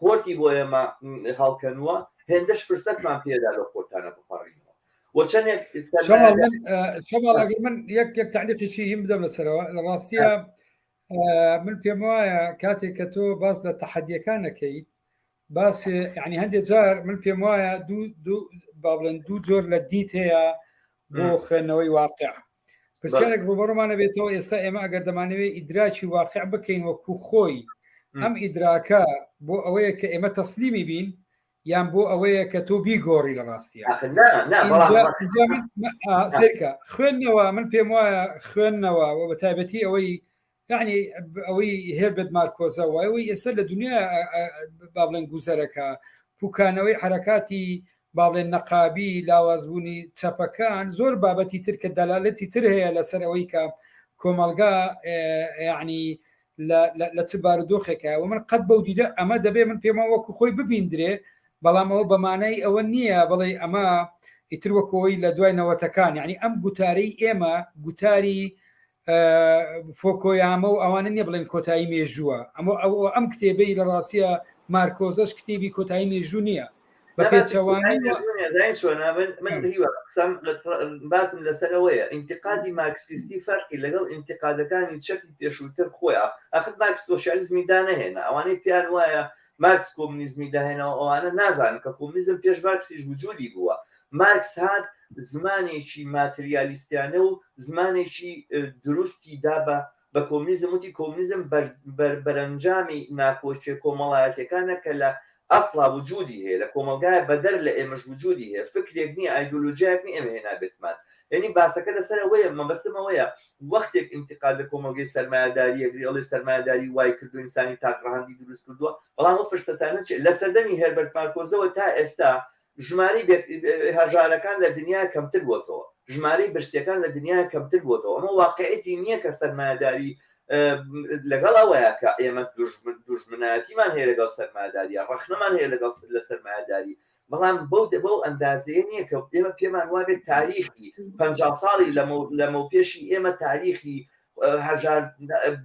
قۆرتی بۆ ئێمە هەڵکەنووە، هێندەش فرسەتمان پێدا لەو قۆرتانە بپەڕینەوە. و چەندێک شەماڵ ئەگەر من یەک یەک تەعلیقێکی هیم بدەم لەسەرەوە لە ڕاستیە من پێم وایە کاتێک کە تۆ باس لە تەحەدیەکان نەکەی باس یعنی هەندێک جار من پێم وایە دوو دوو با بڵێن دوو جۆر لە دیت هەیە بۆ خوێندنەوەی واقع پرسیارێک ڕوبەڕوومانە بێتەوە ئێستا ئێمە ئەگەر دەمانەوێت ئیدراکی واقع بکەین وەکو خۆی ئەم ئیدراکە بۆ ئەوەیە کە ئێمە تەسلیمی بین یان بۆ ئەوەیە کە تۆ بیگۆڕی لە ڕاستیە سێرکە خوێندنەوە من پێم وایە خوێندنەوە و بە تایبەتی ئەوەی یعنی ئەوەی هێربێت مارکۆزە وای ئەوەی ئێستا لە دنیا با بڵێن گوزەرەکە پوکانەوەی حرەکاتی با بڵێن نەقابی لاوازبوونی چەپەکان زۆر بابەتی تر کە دەلالەتی تر هەیە لەسەر ئەوەی کە کۆمەڵگا یعنی لە چ بارودۆخێکە و من قەت بەو دیدە ئەمە دەبێ من پێمە وەکو خۆی ببیندرێ بەڵام ئەوە بەمانای ئەوە نییە بڵێ ئەمە ئیتر وەکەوەی لە دوای نەوەتەکان یعنی ئەم گوتارەی ئێمە گوتاری فۆکۆیامە و ئەوانە نییە بڵێن کۆتایی مێژووە ئەمە ئەم کتێبەی لە ڕاستە مارکۆزەش کتێبی کۆتایی مێژوو نییە بە پێچەوانەی من هیوا قسەم باسم لەسەرەوەیە ئینتقادی مارکسیستی فەرقی لەگەڵ ئینتقادەکانی چەپی پێشووتر خۆیە ئەخر مارکس سۆسیالیزمی دانەهێنا ئەوانەی پێیان وایە مارکس کۆمنیزمی داهێناوە ئەوانە نازانن کە کۆمنیزم پێش مارکسیش وجودی بووە مارکس هات زمانێکی ماتریالیستیانە و زمانێکی دروستی دا بە بە کۆمنیزم وتی کۆمنیزم بەرەنجامی ناکۆکیە کۆمەڵایەتیەکانە کە لە ئەسڵا وجودی هەیە لە کۆمەڵگایە بەدەر لە ئێمەش وجودی هەیە فکرێک نیە ئایدۆلۆژیایەک نیە ئێمە هێنابێتمان یعنی باسەکە لەسەر ئەوەیە مەبەستم ئەوەیە وەختێک ئینتقاد لە کۆمەڵگەی سەرمایەداری ئەگری ئەڵێ سەرمایەداری وای کردو ئینسانی تاک ڕەهەندی دروست کردووە بەڵام ئەو فرسەتانە چیە لە سەردەمی هێربەرت مارکۆزەوە تا ئێستا ژمارەی هەژارەکان لە دنیا کەمتر بۆتەوە، ژمارەی برسیەکان لە دنیا کەمتر بۆتەوە، ئەمە واقعیەتی نییە کە سەرمایەداری لەگەڵ ئەوەیە کە ئێمە دوژمنایەتیمان هەیە لەگەڵ سەرمایەداریە، ڕەخنەمان هەیە لەگەڵ لە سەرمایەداری، بەڵام بەو بەو ئەندازەیە نییە کە ئێمە پێمان وابێت تاریخی 50 ساڵی لەمەوپێشی ئێمە تاریخی هەژار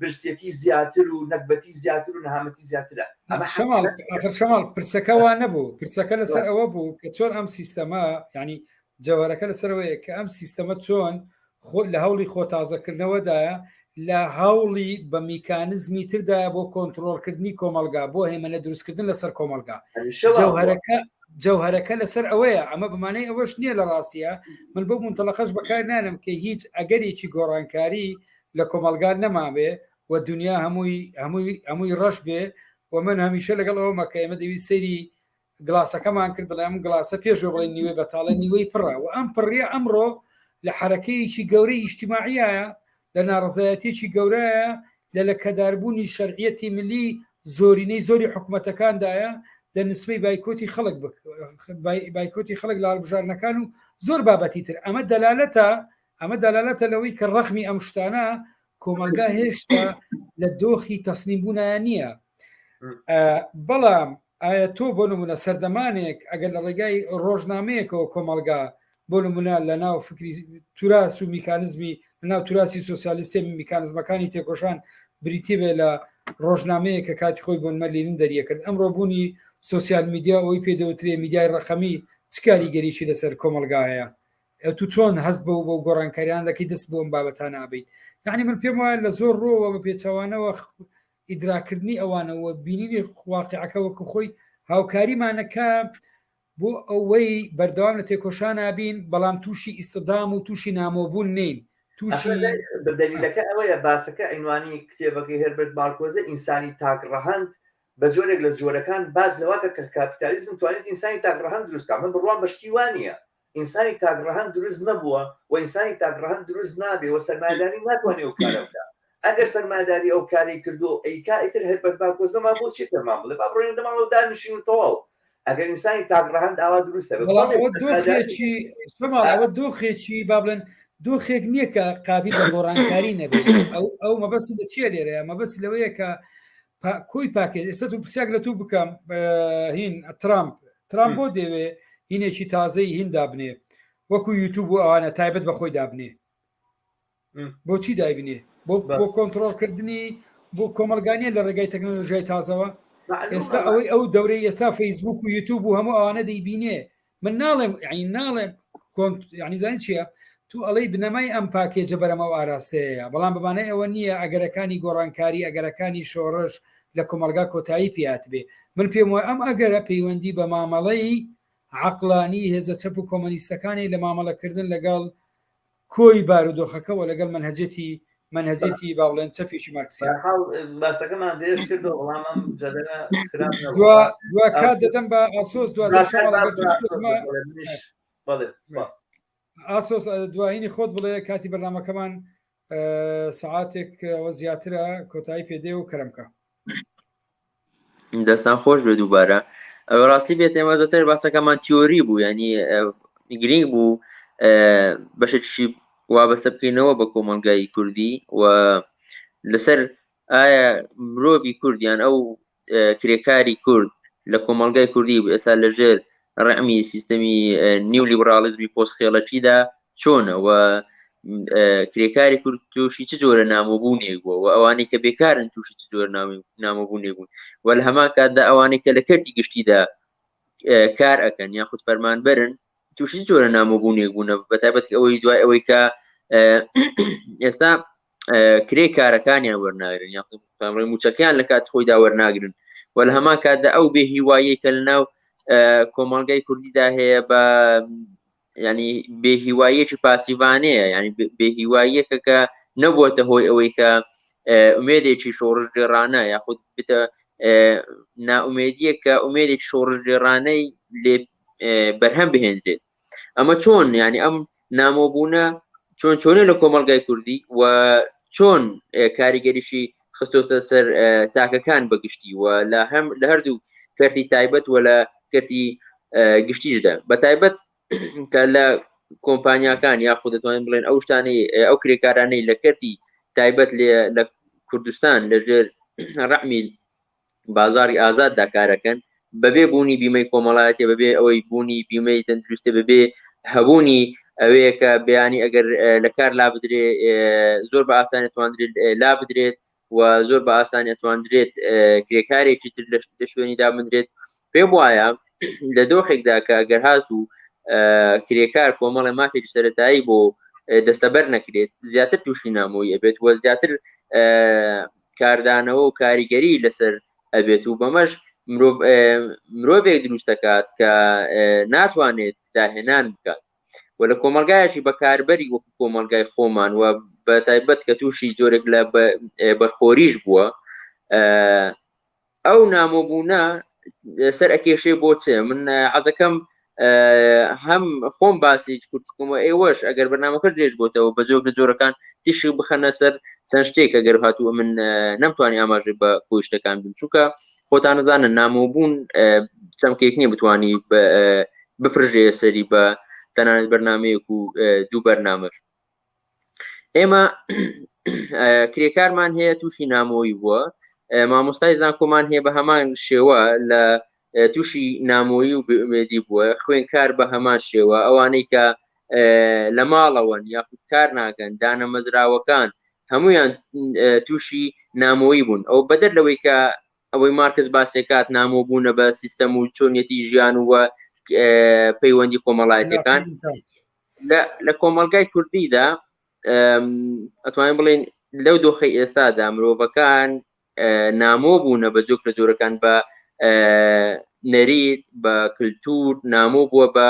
برسێتی زیاتر و نەگبەتی زیاتر و نەهامەتی زیاترە ئەمە شەماڵ ئەخر شەماڵ پرسەکە وا نەبوو پرسەکە لەسەر ئەوە بوو کە چۆن ئەم سیستەمە ینی جەوەرەکە لەسەرەوەیە کە ئەم سیستەمە چۆن خۆ لە هەوڵی خۆ تازەکردنەوەدایە لە هەوڵی بە میکانزمی تردایە بۆ کۆنتترۆلکردنی کۆمەلگا بۆ هێمەنە دروستکردن لەسەر کۆمەلگا جەوهرەکە جەوهرەکە لەسەر ئەوەیە ئەمە بمانەی ئەوەش نییە لە ڕاستیە من بۆ منتەڵەقەش بەکار نانم کە هیچ ئەگەرێکی گۆڕانکاری لە کۆمەلگا نەمابێ و دنیا هەمووی هەمووی هەمووی ڕەش بێ و من هەمیشە لەگەڵ ئەومە کە ئێمە دەویست سەیری گڵاسەکەمان کرد بڵێ ئەم گڵاسە پێشەوە بڵێ نیوەی بەتاڵە نیوەی پڕە و ئەم پڕیە ئەمڕۆ لە حرەکەیەکی گەورەی ئیجتیماعیایە لە ناڕزایەتێکی گەورەیە لە لەکەداربوونی شەرعیەتی ملی زۆرینەی زۆری حکوومەتەکاندایە لە نسبەی بایکۆتی خەڵک بایکۆتی خەڵک لە هەڵبژاردنەکان و زۆر بابەتی تر ئەمە دەلالەتە ئەمە دەلالەتە لەوەی کە ڕەخمی ئەم شتانە کۆمەلگا هێشتا لە دۆخی تەسلیم بوونایە نییە بەڵام ئایا تۆ بۆ نمونە سەردەمانێک ئەگەر لە ڕێگای ڕۆژنامەیەکەوە کۆمەلگا بۆ نمونە لە ناو فکری توراس و میکانزمی لە ناو توراسی سوسیالیستی میکانزمەکانی تێکۆشان بریتی بێ لە ڕۆژنامەیە کە کاتی خۆی بۆنمە لینین دەریەکرد ئەمڕۆ بوونی سوسیال میدیا ئەوی پێدەوترێ میدیای ڕەقەمی چ کاریگەریی لەسەر کۆمەلگا هەیە تو چۆن هەست بەو بەو گۆڕانکاریان دەکەی دەست بۆ ئەم بابەتانە ئەبەیت یعنی من پێم وایە لە زۆر ڕۆوە بە پێچەوانەوە ئیدراکردنی ئەوانەوە بینینی واقعەکە وەکو خۆی هاوکاریمانەکە بۆ ئەوەی بەردەوام لە تێکۆشان نابین بەڵام تووشی ئیسدام و تووشی نامۆبوون نین تووشی دەلیلەکە ئەوەیە باسەکە عینوانی کتێبەکەی هێربەرت مارکۆزە ئینسانی تاک ڕەهەند بە جۆرێک لە جۆرەکان باس لەوەکە کە کاپیتالیزم توانێت ئینسانی تاک ڕەهەند دروست بکات من بڕوام بە شتی وا نییە ئینسانی تاک ڕەهەند دروست نەبووە و ئینسانی تاک ڕەهەند دروست نابێ و سەرمایەداری ناتوانێ ئەو کارە بکا ئەگەر سەرمایەداری ئەو کارەی کردو ئەیکا ئیتر هێربەرت مارکۆزەمان بۆ چی پێمان بڵێ با بڕۆین دەماڵەوە دانیشین و تەواو ئەگەر ئینسانی تاک ڕەهەند ئاوا دروست هەبێ بەڵام ئەوە دۆخێکی شەماڵ ئەوە دۆخێکی با بڵێن دۆخێک نییە کە قابل بە گۆڕانکاری نەبێت ئەو ئەو مەبەستی لە چییە لێرەیە مەبەستی لەوەیە کە کۆی پاکێج ئێستا تو پرسیاک لە تو بکەم هین ترامپ ترامپ بۆ دەوێ هینێکی تازەی هین دابنێ وەکو یوتوب و ئەوانە تایبەت بە خۆی دابنێ بۆچی دایبنێ بۆ بۆ کۆنتترۆلکردنی بۆ کۆمەلگانیە لە ڕێگای تەکنەلۆژیای تازەوە ئێستا ئەوەی ئەو دەورەی ئێستا فەیسبوک و یوتوب و هەموو ئەوانە دەیبینێ من ناڵێم یعنی ناڵێم یعنی زانی چییە تو ئەڵەی بنەمای ئەم پاکێجە بەرەمە و ئاراستەیە بەڵام بەمانای ئەوە نییە ئەگەرەکانی گۆڕانکاری ئەگەرەکانی شۆڕش لە کۆمەلگا کۆتایی پیات بێ من پێم وایە ئەم ئەگەرە پەیوەندی بە مامەڵەی عقلانی هێزە چەپ و کۆمەنیستەکانی لە مامەڵەکردن لەگەڵ کۆی بارودۆخەکەوە لەگەڵ مەنهەجێتی مەنهەجێتی با بڵێن چەپێکی مارکسی حاڵ باسەکەمان درێژ کردەوە بەڵام ئەم جەدەلە خراپ نەبوو. دوا دوا کات دەدەم بە ئاسۆس دوا دوا شەماڵ کات ئەگەر با توش بە ئاسۆس بڵێ منیش بەڵێ سپاس. ئاسۆس دواهینی خۆت بڵێ کاتی بەرنامەکەمان سەعاتێک ئەوە زیاترە کۆتایی پێدێ و کەرەمکە. دەستان خۆش بێ دووبارە ئەوە ڕاستی بێت ئێمە زۆتر باسەکەمان تیۆری بوو ینی گرنگ بوو بەشێکی وابەستە بکەینەوە بە کۆمەلگای کوردی و لەسەر ئایا مرۆڤی کوردیان ئەو کرێکاری کورد لە کۆمەلگای کوردی و ئێستا لەژێر ڕەمی سیستەمی نیو لیبرالیزمی پۆستخێڵەکیدا چۆنە و کرێکاری کورد تووشی چ جۆرە نامۆبوونێک بووە و ئەوانەی کە بێکارن تووشی چ جۆرە نامۆبوونێک بوون و لە هەمان کاتدا ئەوانەی کە لە کەرتی گشتیدا کار ئەکەن یاخود فەرمانبەرن تووشی جۆرە نامۆبوونێک بوونە بە تایبەت ئەوەی دوای ئەوەی کە ئێستا کرێ کارەکانیان وەرناگرن یاخود موچەکەیان لە کات خۆیدا وەرناگرن و لە هەمان کاتدا ئەو بێ هیواییە کە لە ناو کۆمەڵگای کوردیدا هەیە بە ینی بێهیواییەکی پاسیڤانەیە ینی بێهیواییەکە کە نەبووەتە هۆی ئەوەی کە ئومێدێکی شۆڕشگێڕانە یاخود بتە نائومێدیە کە ئومێدێکی شۆڕشگێڕانەی لێ بەرهەم بهێنرێت ئەمە چۆن ینی ئەم نامۆبوونە چۆن چۆنە لە کۆمەلگای کوردی و چۆن کاریگەریشی خستۆتە سەر تاکەکان بەگشتی و لە هەم لە هەردوو کەرتی تایبەت و لە کەرتی گشتیشدا بە تایبەت کە لە کۆمپانیاکان یاخود دەتوانین بڵێن ئەو شتانەی ئەو کرێکارانەی لە کەرتی تایبەت لێ لە کوردستان لەژێر ڕەحمی بازاری ئازاددا کارەکەن بەبێ بوونی بیمەی کۆمەڵایەتی بەبێ ئەوەی بوونی بیمەی تەندروستی بەبێ هەبوونی ئەوەیە کە بیانی ئەگەر لە کار لا بدرێ زۆر بە ئاسانی تواندرێت لا بدرێت و زۆر بە ئاسانی ئەتواندرێت کرێکارێکی تر لە شوێنی دابدرێت پێم وایە لە دۆخێکدا کە ئەگەر هات و کرێکار کۆمەڵی مافێکی سەتایی بۆ دەستەبەر نەکرێت زیاتر تووشی نامۆیی ئەبێت و زیاتر کاردانەوە و کاریگەری لەسەر ئەبێت و بەمەش مرۆڤێک دروست دەکات کە ناتوانێت داهێنان بکات و لە کۆمەلگایەکی بەکاربەری وەکو کۆمەلگای خۆمان و بە تایبەت کە تووشی جۆرێک لە بەرخۆریش بووە ئەو نامۆبوونە سەر ئەکێشێ بۆ چێ من عەزەکەم هەم خۆم باسی کورتکەمەوە ئێوەش ئەگەر بەرنامەکە درێژ بۆتەوە بە زۆر لە جۆرەکان تیشک بخەنە سەر چەند شتێک ئەگەر هاتووە من نەمتوانی ئاماژە بە کۆی شتەکان بم چونکە خۆتان نزانن نامۆبوون چەمکێک نییە بتانی بپرژێ سەری بە تەنانەت بەرنمەیەک و دوو بەرنامەش ئێمە کرێکارمان هەیە تووشی نامۆیی بووە مامۆستای زانکۆمان هەیە بە هەمان شێوە لە تووشی نامۆیی و بێئومێدی بووە خوێنکار بە هەمان شێوە ئەوانەی کە لە ماڵەوەن یاخود کار ناکەن دانەمەزراوەکان هەمویان تووشی نامۆیی بوون ئەو بەدەر لەوەی کە ئەوەی مارکس باسێکات نامۆ بوونە بە سیستەم و چۆنیەتی ژیان و پەیوەندی کۆمەڵایەتەکان لە کۆمەڵگای کوردیدا ئەتوانین بڵێن لەو دۆخی ئێستادا مرۆڤەکان نامۆ بوونە بە جۆک لە جۆرەکان بە نەریت بە کللتور نامۆ بووە بە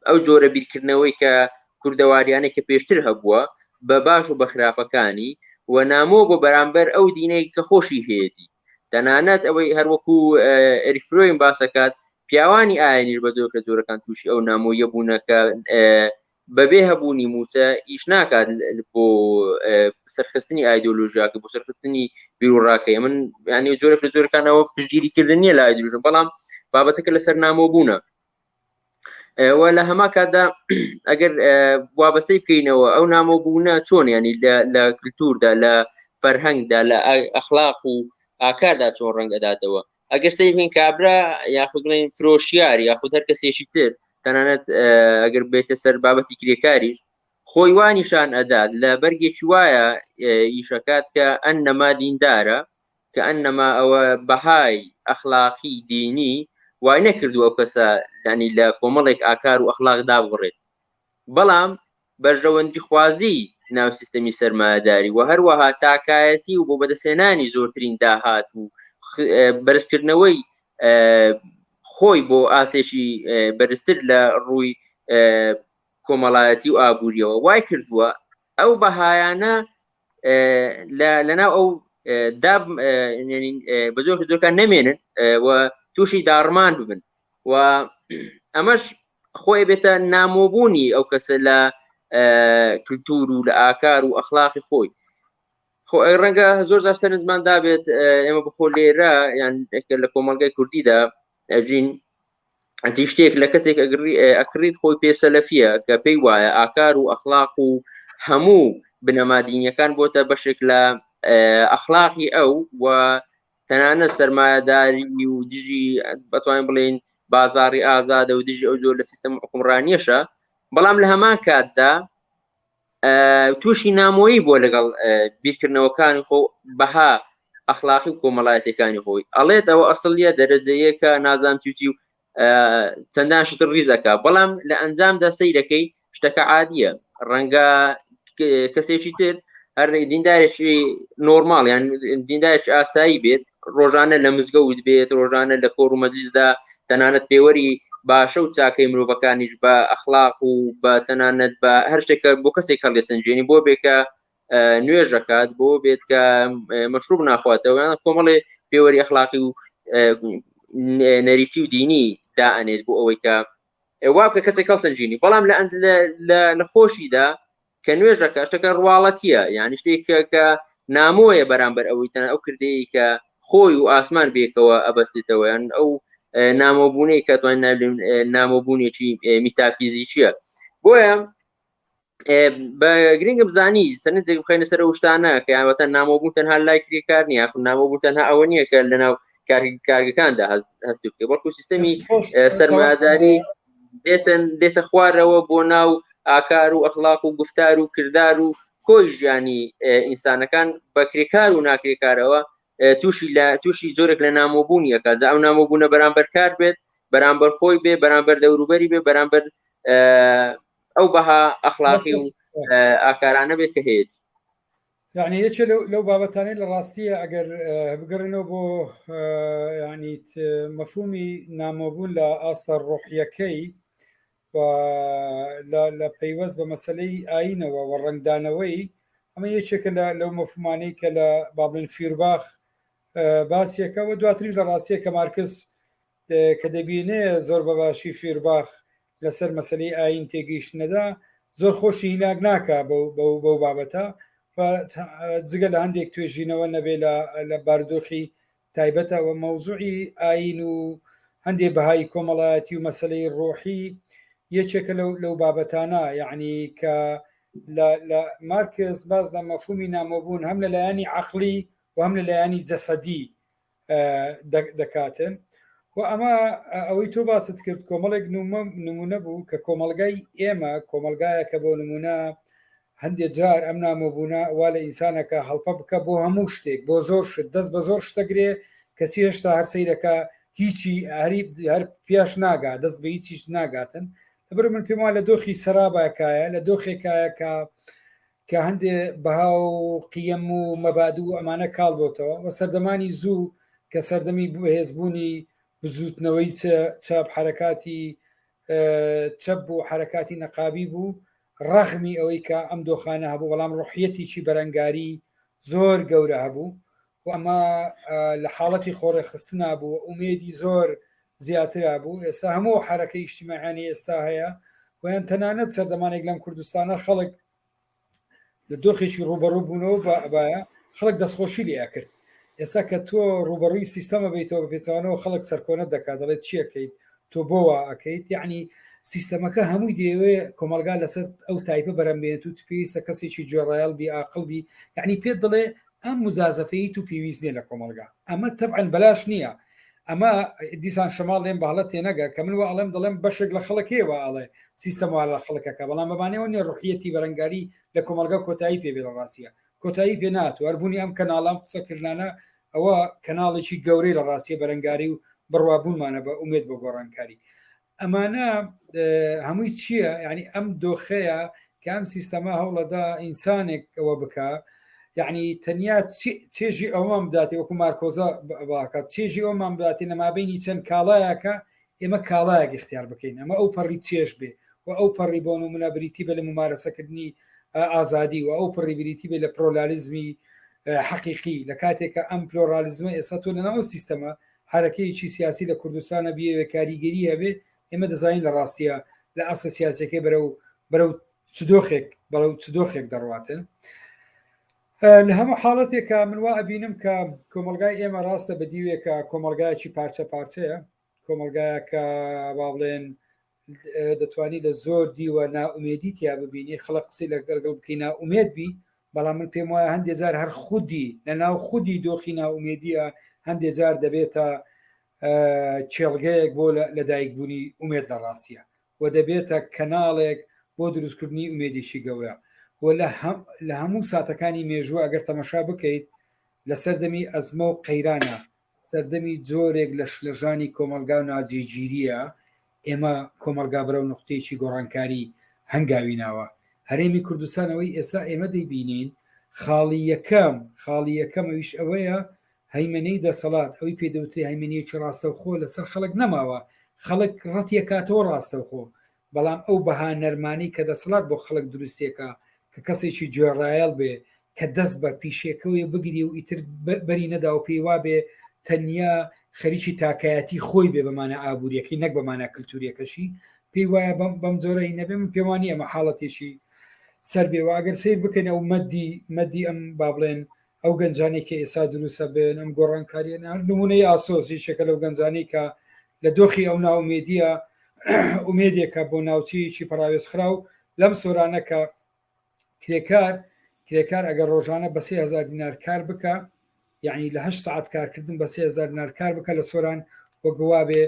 ئەو جۆرە بیرکردنەوەی کە کوردەواریانە کە پێشتر هەبووە بە باش و بە خراپەکانی و نامۆ بۆ بەرامبەر ئەو دینەی کە خۆشی هەیەی تەنانەت ئەوەی هەروەکو ئەریک فرۆیم باسەکات پیاوانی ئاینیش بە جۆرە جۆرەکان تووشی ئەو نامۆیە بوونە کە بەبێ هەبوونی موچە ئیش ناکات بۆ سەرخستنی ئایدۆلۆژیاکە بۆ سەرخستنی بیرروڕاکەی من ینی جۆرێک لە جۆرەکانەوە پشتگیریکردن نییە لە ئایدۆلۆژم بەڵام بابەتەکە لەسەر نامۆ بوونە و لە هەما کاتدا ئەگەر وابەستەی بکەینەوە ئەو نامۆ بوونە چۆن ینی لە کللتوردا لە فەرهەنگدا لە ئەخلاق و ئاکاردا چۆن ڕەنگ ئەداتەوە ئەگەر سەیرکەین کابرا یاخود بڵێن فرۆشیار یاخود هەر کەسێکی تر تەنانەت ئەگەر بێتە سەر بابەتی کرێکاریش خۆی وا نیشان ئەدات لە بەرگێکی وایە ئیشەکات کە ئەنەما دیندارە کە ئەنەما ئەوە بەهای ئەخلاقی دینی وای نەکردو ئەو کەسە ینی لە کۆمەڵێک ئاکار و ئەخلاق دابڕێت بەڵام بەرژەوەندیخوازی ناو سیستەمی سەرمایەداری و هەروەها تاکایەتی و بۆ بەدەستهێنانی زۆرترین داهات و بەرزکردنەوەی خۆی بۆ ئاستێکی بەرزتر لە ڕووی کۆمەڵایەتی و ئابووریەوە وای کردووە ئەو بەهایانە لەناو ئەو دا بە زۆر زۆرکان نەمێنن و تووشی داڕمان ببن و ئەمەش خۆی بێتە نامۆبوونی ئەو کەسە لە کللتور و لە ئاکار و ئەخلاقی خۆی خۆ ئەی ڕەنگە زۆر زار سەرنجمان دابێت ئێمە بخۆ لێرە یان لە کۆمەلگای کوردیدا ئەژین ئەتی شتێک لە کەسێک ئەکڕیت خۆی پێ سەلەفیە کە پێی وایە ئاکار و ئەخلاق و هەموو بنەما دینیەکان بۆتە بەشێک لە ئەخلاقی ئەو و تەنانەت سەرمایەداری و دژی بەتوانین بڵێین بازاڕی ئازادە و دژی ئەو جۆر لە سیستەم حکومڕانیەشە بەڵام لە هەمان کاتدا تووشی نامۆیی بووە لەگەڵ بیرکردنەوەکانی خۆ بەها ئەخلاقی و کۆمەڵایەتەکانی خۆی ئەڵێت ئەوە ئەسڵیە دەرەجەیەکە نازان چوچی و چەندان شتر ڕیزەکە بەڵام لە ئەنجامدا سەیرەکەی شتەکە عادیە ڕەنگە کەسێکی تر هەر دیندارێکی نۆرماڵ یان دیندارێکی ئاسایی بێت ڕۆژانە لە مزگەوت بێت ڕۆژانە لە کۆڕ و مەجلیسدا تەنانەت پێوەری باشە و چاکەی مرۆڤەکانیش بە ئەخلاق و بە تەنانەت بە هەر شتێکە بۆ کەسێک هەڵێسەنجێنی بۆ بێ کە نوێژەکات بۆ بێت کە مەشروب ناخواتەوە کۆمەڵێ پێوەری ئەخلاقی و نەریتی و دینی دائەنێت بۆ ئەوەی کە وا بکە کەسێک هەڵسەنجینی بەڵام لە لە خۆشیدا کە نوێژەکە شتەکە ڕواڵەتیە یعنی شتێک کە نامۆیە بەرامبەر ئەوەی تەنە ئەو کردەیە کە خۆی و ئاسمان بێکەوە ئەبەستێتەوە یان ئەو نامۆبوونەی کە توانین نامۆبوونێکی میتافیزیکیە بۆیە بە گرنگم زانی سەرنجێک بخەینە سەر ئەو شتانە کە یاوەتە نامۆبوون تەنها لای کرێکار نییە یاخود نامۆبوون تەنها ئەوە نییە کە لەناو کارگەکاندا هەست بکە بەڵکو سیستەمی سەرمایەداری دێتن دێتە خوارەوە بۆ ناو ئاکار و ئەخلاق و گفتار و کردار و کۆی ژیانی ئینسانەکان بە کرێکار و ناکرێکارەوە تووشی لە تووشی جۆرێک لە نامۆبوون یەکە جا ئەو نامۆبوونە بەرامبەر کار بێت بەرامبەر خۆی بێ بەرامبەر دەوروبەری بێ بەرامبەر ئەو بەها ئەخلاقی و ئاکارانە بێت کە هەیەی یعنی یەکێ لەو بابەتانەی لە ڕاستیە ئەگەر بگەڕێنەوە بۆ ینی مەفهومی نامۆبوون لە ئاستە ڕۆحیەکەی و لە پەیوەست بە مەسلەی ئاینەوە و ڕەنگدانەوەی ئەمە یەکێکە لە لەو مەفهومانەی کە لە بابلن فیرباخ باسیەکە و دواتریش لە ڕاستیە کە مارکس کە دەبینێ زۆر بەباشی فیرباخ لەسەر مەسلەی ئاین تێگەیشتنەدا زۆر خۆشی هیلاک ناکا بەو بابەتە جگە لە هەندێک توێژینەوە نەبێ لە بارودۆخی تایبەتە و مەوزوعی ئاین و هەندێ بەهای کۆمەڵایەتی و مەسلەی ڕۆحی یەکێکە لەو لەو بابەتانە یعنی کە لە مارکس باز لە مەفهومی نامۆبوون هەم لە لایەنی عقلی و هەم لە لایەنی جەسەدی دەکاتن و ئەمە ئەوەی تۆ باست کرد کۆمەڵێک نمونە بوو کە کۆمەلگای ئێمە کۆمەلگایە کە بۆ نمونە هەندێک جار ئەم نامۆبوونە وا لە ئینسانەکە هەڵپە بکە بۆ هەموو شتێک بۆ زۆر شت دەست بە زۆر شتەگرێ کەچی هێشتا هەر سەیرەکە هیچی هەری هەر پیاش ناگا دەست بە هیچیش ناگاتن لەبەر من پێم وایە لە دۆخی سەراباکایە لە دۆخێکایە کە کە هەندێ بەها و قیەم و مەبادو و ئەمانە کاڵ بۆتەوە و سەردەمانی زوو کە سەردەمی بەهێزبوونی بزووتنەوەی چەپ حەرەکاتی چەپ بوو حەرەکاتی نەقابی بوو ڕەغمی ئەوەی کە ئەم دۆخانە هەبوو بەڵام ڕۆحیەتێکی بەرەنگاری زۆر گەورە هەبوو و ئەمە لە حاڵەتی خۆڕێکخستنا بوو ئومێدی زۆر زیاترا بوو ئێستا هەموو حرەکە ئیجتیماعیانی ئێستا هەیە ویان تەنانەت سەردەمانێک لەم کوردستانە خەڵک لە دۆخێکی ڕوبەڕوو بوونەوە باە خەڵک دەستخۆشی لێ ئەکرد ئێستا کە تۆ ڕوبەڕووی سیستەمە بیتەوە بە پێچوانەوە خەڵک سەرکۆنە دەکات دەڵێت چیەکەیت تۆ بۆ وا ئەکەیت یعنی سیستەمەکە هەمووی دەیەوێ کۆمەلگا لەسەر ئەو تایپە بەرەم بێت و پێویستە کەسێکی گوێڕایەڵ بی ئاقل بی یعنی پێت دڵێ ئەم مجازەفەی تو پێویست نییە لە کۆمەلگا ئەمە تەبعەن بەلاش نییە ئەمە دیسان شەماڵ لێم بەهڵە تێنەگە کە من وا ئەڵێم دەڵێم بەشێک لە خەڵک هەیە وا ئەڵێ سیستەم وا لە خەڵکەکە بەڵام بەمانەوە نییە ڕوحیەتی بەرەنگاری لە کۆمەڵگا کۆتایی پێ بێ لە ڕاستیە کۆتایی پێ ناتوە هەربوونی ئەم کەناڵام قسەکردانە ئەوە کەناڵێکی گەورەی لە ڕاستیە بەرەنگاری و بڕوابوونمانە بە ئومێد بۆ گۆڕانکاری ئەمانە هەمووی چییە یعنی ئەم دۆخەیە کە ئەم سیستەمە هەوڵەدا ئینسانێک ئەوە بکە یعنی تەنیا چێژی ئەومان بداتێ وەکو مارکۆزە باکات چێژی ئەومان بداتێ لە مابینی چەند کاڵایەکە ئێمە کاڵایەک اختیار بکەین ئەمە ئەو پەڕی چێژ بێ و ئەو پەڕی بۆ نمونە بریتی بە لە ممارەسەکردنی ئازادی و ئەو پڕی بریتی بێ لە پلۆرالیزمی حەقیقی لە کاتێکە ئەم پلۆرالیزمە ئێستا تۆ لەناو سیستەمە حەرەکەیەکی سیاسی لە کوردستانە بیەوێ کاریگەری هەبێ ئێمە دەزانین لە ڕاستیە لە ئاستە سیاسەکەی بەرەو بەرەو چ دۆخێک بەرەو چ دۆخێک دەڕواتن لە هەموو حاڵەتێکە من وا ئەبینم کە کۆمەلگای ئێمە ڕاستە بە دیوێکە کۆمەلگایەکی پارچە پارچەیە کۆمەلگایەکە با بڵێن دەتوانی لە زۆر دیوە نائومێدی تیا ببینی خەڵک قسەی لەگەڵ بکەی نائومێد بی بەڵام من پێم وایە هەندێک جار هەر خودی لە ناو خودی دۆخی نائومێدیە هەندێک جار دەبێتە کێڵگەیەک بۆ لەدایکبوونی ئومێد لە ڕاستیە و دەبێتە کەناڵێک بۆ دروستکردنی ئومێدێکی گەورە. و لە هەموو ساتەکانی مێژوو ئەگەر تەمەشا بکەیت لە سەردەمی ئەزمە و قەیرانە سەردەمی جۆرێک لە شلەژانی کۆمەڵگا و ناجێگیرییە، ئێمە کۆمەڵگا بەرەو نوقتەیەکی گۆڕانکاری هەنگاوی ناوە. هەرێمی کوردستان ئەوەی ئێستا ئێمە دەیبینین خاڵی یەکەم، خاڵی یەکەم ئەویش ئەوەیە هەیمەنەی دەسەڵات ئەوی پێ دەوترێ هەیمەنەیەکی ڕاستەوخۆ لەسەر خەڵک نەماوە، خەڵک ڕەتیەکاتەوە ڕاستەوخۆ، بەڵام ئەو بەها نەرمانەی کە دەسەڵات بۆ خەڵک دروستیەکا کە کەسێکی گوێڕایەڵ بێ کە دەست بە پیشەکەوەی بگری و ئیتر بەری نەدا و پێی وابێ تەنیا خەریکی تاکایەتی خۆی بێ بە مانا ئابووریەکەی نەک بە مانا کلتوریەکەشی پێی وایە بەم جۆرە هی نەبێ من پێم وانیە ئەمە حاڵەتێکی سەر بێ و ئەگەر سەیر بکەین ئەو مەدی مەدی ئەم با بڵێن ئەو گەنجانەی کە ئێستا دروستە بن ئەم گۆڕانکاریە هەر نمونەی ئاسۆس یەکێکە لەو گەنجانەی کە لە دۆخی ئەو ناومێدیە ئومێدێکە بۆ ناوچەیەکی پەراوێزخراو لەم سۆرانە کە کرێکار کرێکار ئەگەر ڕۆژانە بە 3000 دینار کار بکە یعنی لە 8 ساعت کارکردن بە 3000 دینار کار بکە لە سۆران وەگووا بێ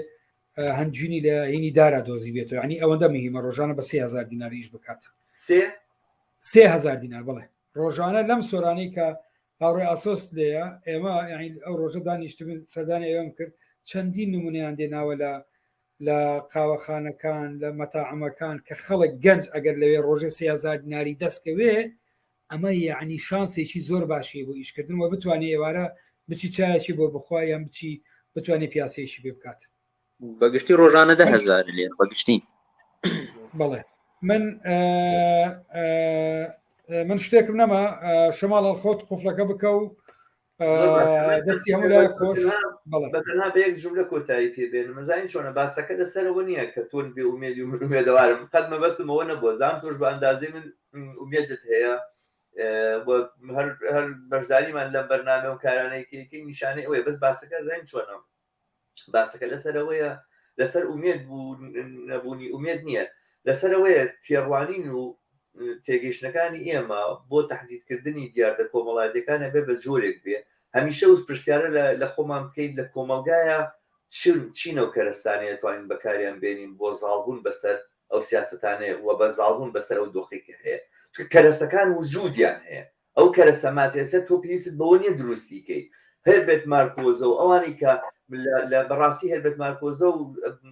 هەنجینی لە هینی دارا دۆزی بێتەوە ینی ئەوەندە مهمە ڕۆژانە بە 3000 دینار ئیش بکات 3000 دینار بڵێ ڕۆژانە لەم سۆرانەی کە هاوڕێ ئاسۆس لێیە ئێمە یعنی ئەو ڕۆژە دانیشتم سەردانی ئێوەم کرد چەندین نمونەیان دێناوە لە لە قاوەخانەکان لە مەتاعەمەکان کە خەڵک گەنج ئەگەر لەوێ ڕۆژێ 3000 دیناری دەستکەوێ ئەمە یعنی شانسێکی زۆر باشی بۆ ئیشکردن و بتوانێ ئێوارە بچی چایەکی بۆ بخوا یان بچی بتوانێ پیاسەیەکی پێ بکات بەگشتی ڕۆژانە 10000 لێ بەگشتی بەڵێ من من شتێکم نەما شەماڵ خۆت قفلەکە بکە و دەستی هەموو لایەک خۆش بەڵێ بەتەنها بە یەک جملە کۆتایی پێ بێنم مەزانین چۆنە باسەکە لەسەرەوە نییە کە تۆن بێ ئومێدی و من ئومێدەوارم قەت مەبەستم ئەوە نەبووە زان تۆش بە ئەندازەی من ئومێدت هەیە هەر هەر بەشداریمان لەم بەرنامە و کارانەی کەیکەی نیشانەی ئەوەیە بەس باسەکە زانین چۆنە باسەکە لەسەرەوەیە لەسەر ئومێد بوو نەبوونی ئومێد نییە لەسەرەوەیە تێڕوانین و تێگەیشتنەکانی ئێمە بۆ تهدیدکردنی دیاردە کۆمەڵایەتەکان بێ بە جۆرێک بێ هەمیشە و پرسیارە لە خۆمان بکەین لە کۆمەلگایە چینە و کەرەستانەیە توانین بەکاریان بێنین بۆ زاڵبوون بەسەر ئەو سیاستانەیە و بە زاڵبوون بەسەر ئەو دۆخی کە هەیە کەرەسەکان وجودیان هەیە ئەو کەرەستە ماتریالیستە تۆ پێویستت بەوە نییە دروستی کەی. هێربێرت مارکۆزە و ئەوانەی کە لە بەڕاستی هێربێرت مارکۆزە و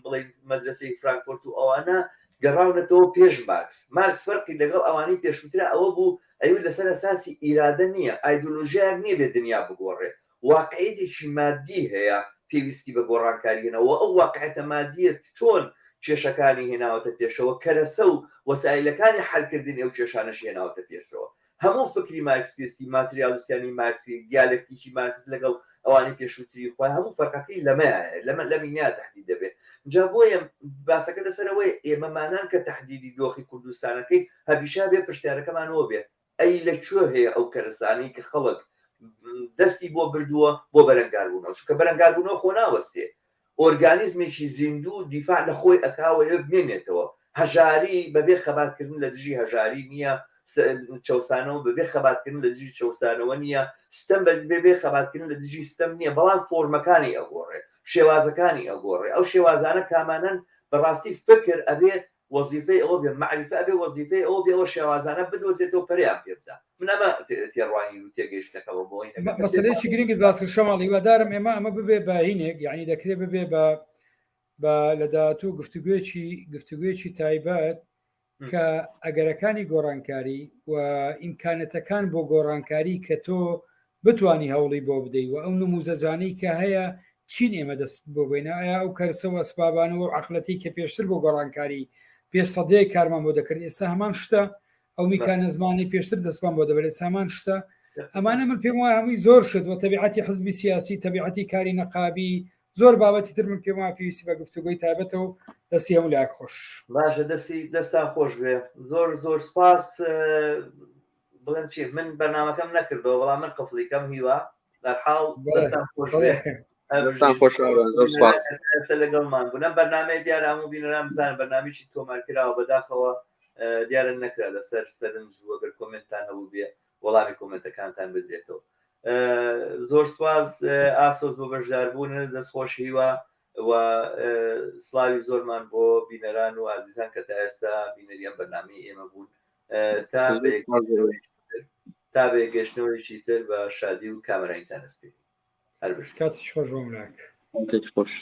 بڵێین مەدرەسەی فرانکفۆرت و ئەوانە گەڕاونەتەوە پێش مارکس. مارکس فەرقی لەگەڵ ئەوانەی پێشووترا ئەوە بوو ئەیوت لەسەر ئەساسی ئیرادە نییە، ئایدۆلۆژیایەک نییە بێ دنیا بگۆڕێ. واقعیەتێکی مادی هەیە پێویستی بە گۆڕانکاری هێناوە و ئەو واقعیەتە مادییە چۆن کێشەکانی هێناوەتە پێشەوە، کەرەسە و وەسایلەکانی حەلکردنی ئەو کێشانەشی هێناوەتە پێشەوە. هەموو فکری مارکسیستی، ماتریالیستیانی مارکسی، دیالەکتیکی مارکس لەگەڵ ئەوانەی پێشووتری خۆی هەموو فەرقەکەی لەمەیایە، لەمە لەمینەیا تەحدید دەبێ. جا بۆیە باسەکە لەسەر ئەوەیە ئێمەمانان کە تەحدیدی دۆخی کوردستانەکەین هەمیشە بێ پرسیارەکەمان ئەوە بێ ئەی لە کوێ هەیە ئەو کەرەسانەی کە خەڵک دەستی بۆ بردووە بۆ بەرەنگاربوونەوە چونکە بەرەنگاربوونەوە خۆ ناوەستێ ئۆرگانیزمێکی زیندوو دیفاع لە خۆی ئەکا و ئەیەوێ بمێنێتەوە. هەژاری بەبێ خەباتکردن لە دژی هەژاری نییە، چەوسانەوە بەبێ خەباتکردن لە دژی چەوسانەوە نییە، ستەم بەبێ خەباتکردن لە دژی ستەم نییە، بەڵام فۆرمەکانی ئەگۆڕێ، شێوازەکانی ئەگۆڕێ. ئەو شێوازانە کامانەن؟ بەڕاستی فکر ئەبێ وەزیفەی ئەوە بێ، مەعریفە ئەبێ وەزیفەی ئەوە بێ ئەوە شێوازانە بدۆزێتەوە پەرەیان پێ بدا. من ئەمە تێڕوانین و تێگەیشتنەکەمە بۆ ئەوەی نەبێت. مەسەلەیەکی گرنگت باس کرد شەماڵ، هیوادارم ئێمە ئەمە ببێ بە هینێک، یعنی دەکرێ ببێ بە بە لە داهاتوو گفتوگوێکی گفتوگوێکی تایبەت کە ئەگەرەکانی گۆڕانکاری و ئیمکانەتەکان بۆ گۆڕانکاری کە تۆ بتانی هەوڵی بۆ بدەی و ئەو نموزەجانەی کە هەیە چین ئێمە دەست بۆ بینە ئایا ئەو کەرسە و ئەسبابانە و عقلەتی کە پێشتر بۆ گۆڕانکاری پێش سەدەیە کارمان بۆ دەکرد ئێستا هەمان شتە ئەو میکانزمانەی پێشتر دەستمان بۆ دەبرێت سامان شتە ئەمانە من پێم وایە هەمووی زۆر شت و تەبیعەتی حزبی سیاسی تەبیعەتی کاری نەقابی زۆر بابەتی تر من پێم وایە پێویستی بە گفتوگۆی تایبەتە و دەستی هەموو لایەک خۆش. باشە دەستی دەستان خۆش بێ زۆر زۆر سپاس بڵێم چی من بەرنامەکەم نەکردەوە بەڵام من قفڵی کەم هیوا بەرحاڵ دەستان خۆش بێ دەستان خۆش زۆر سپاس لەگەڵمان بوون ئەم بەرنامەیە دیارە هەموو بینەران بزانن بەرنامەیەکی تۆمار کراوە بەداخەوە دیارە نەکرا لەسەر سەرنج و ئەگەر کۆمێنتتان هەبوو بێ وەڵامی کۆمێنتەکانتان بدرێتەوە زۆر سواز ئاسۆس بۆ بەشداربوون دەستخۆش هیوا و سلاوی زۆرمان بۆ بینەران و ئازیزان کە تا ئێستا بینەری ئەم بەرنامەی ئێمە بوون. تا تا بە گەشتنەوەیکی تر بە شادی و کامەرانیتان ئەسپێرین. هەر بژین. کاتیش خۆش بۆ ملاک. کاتێک خۆش.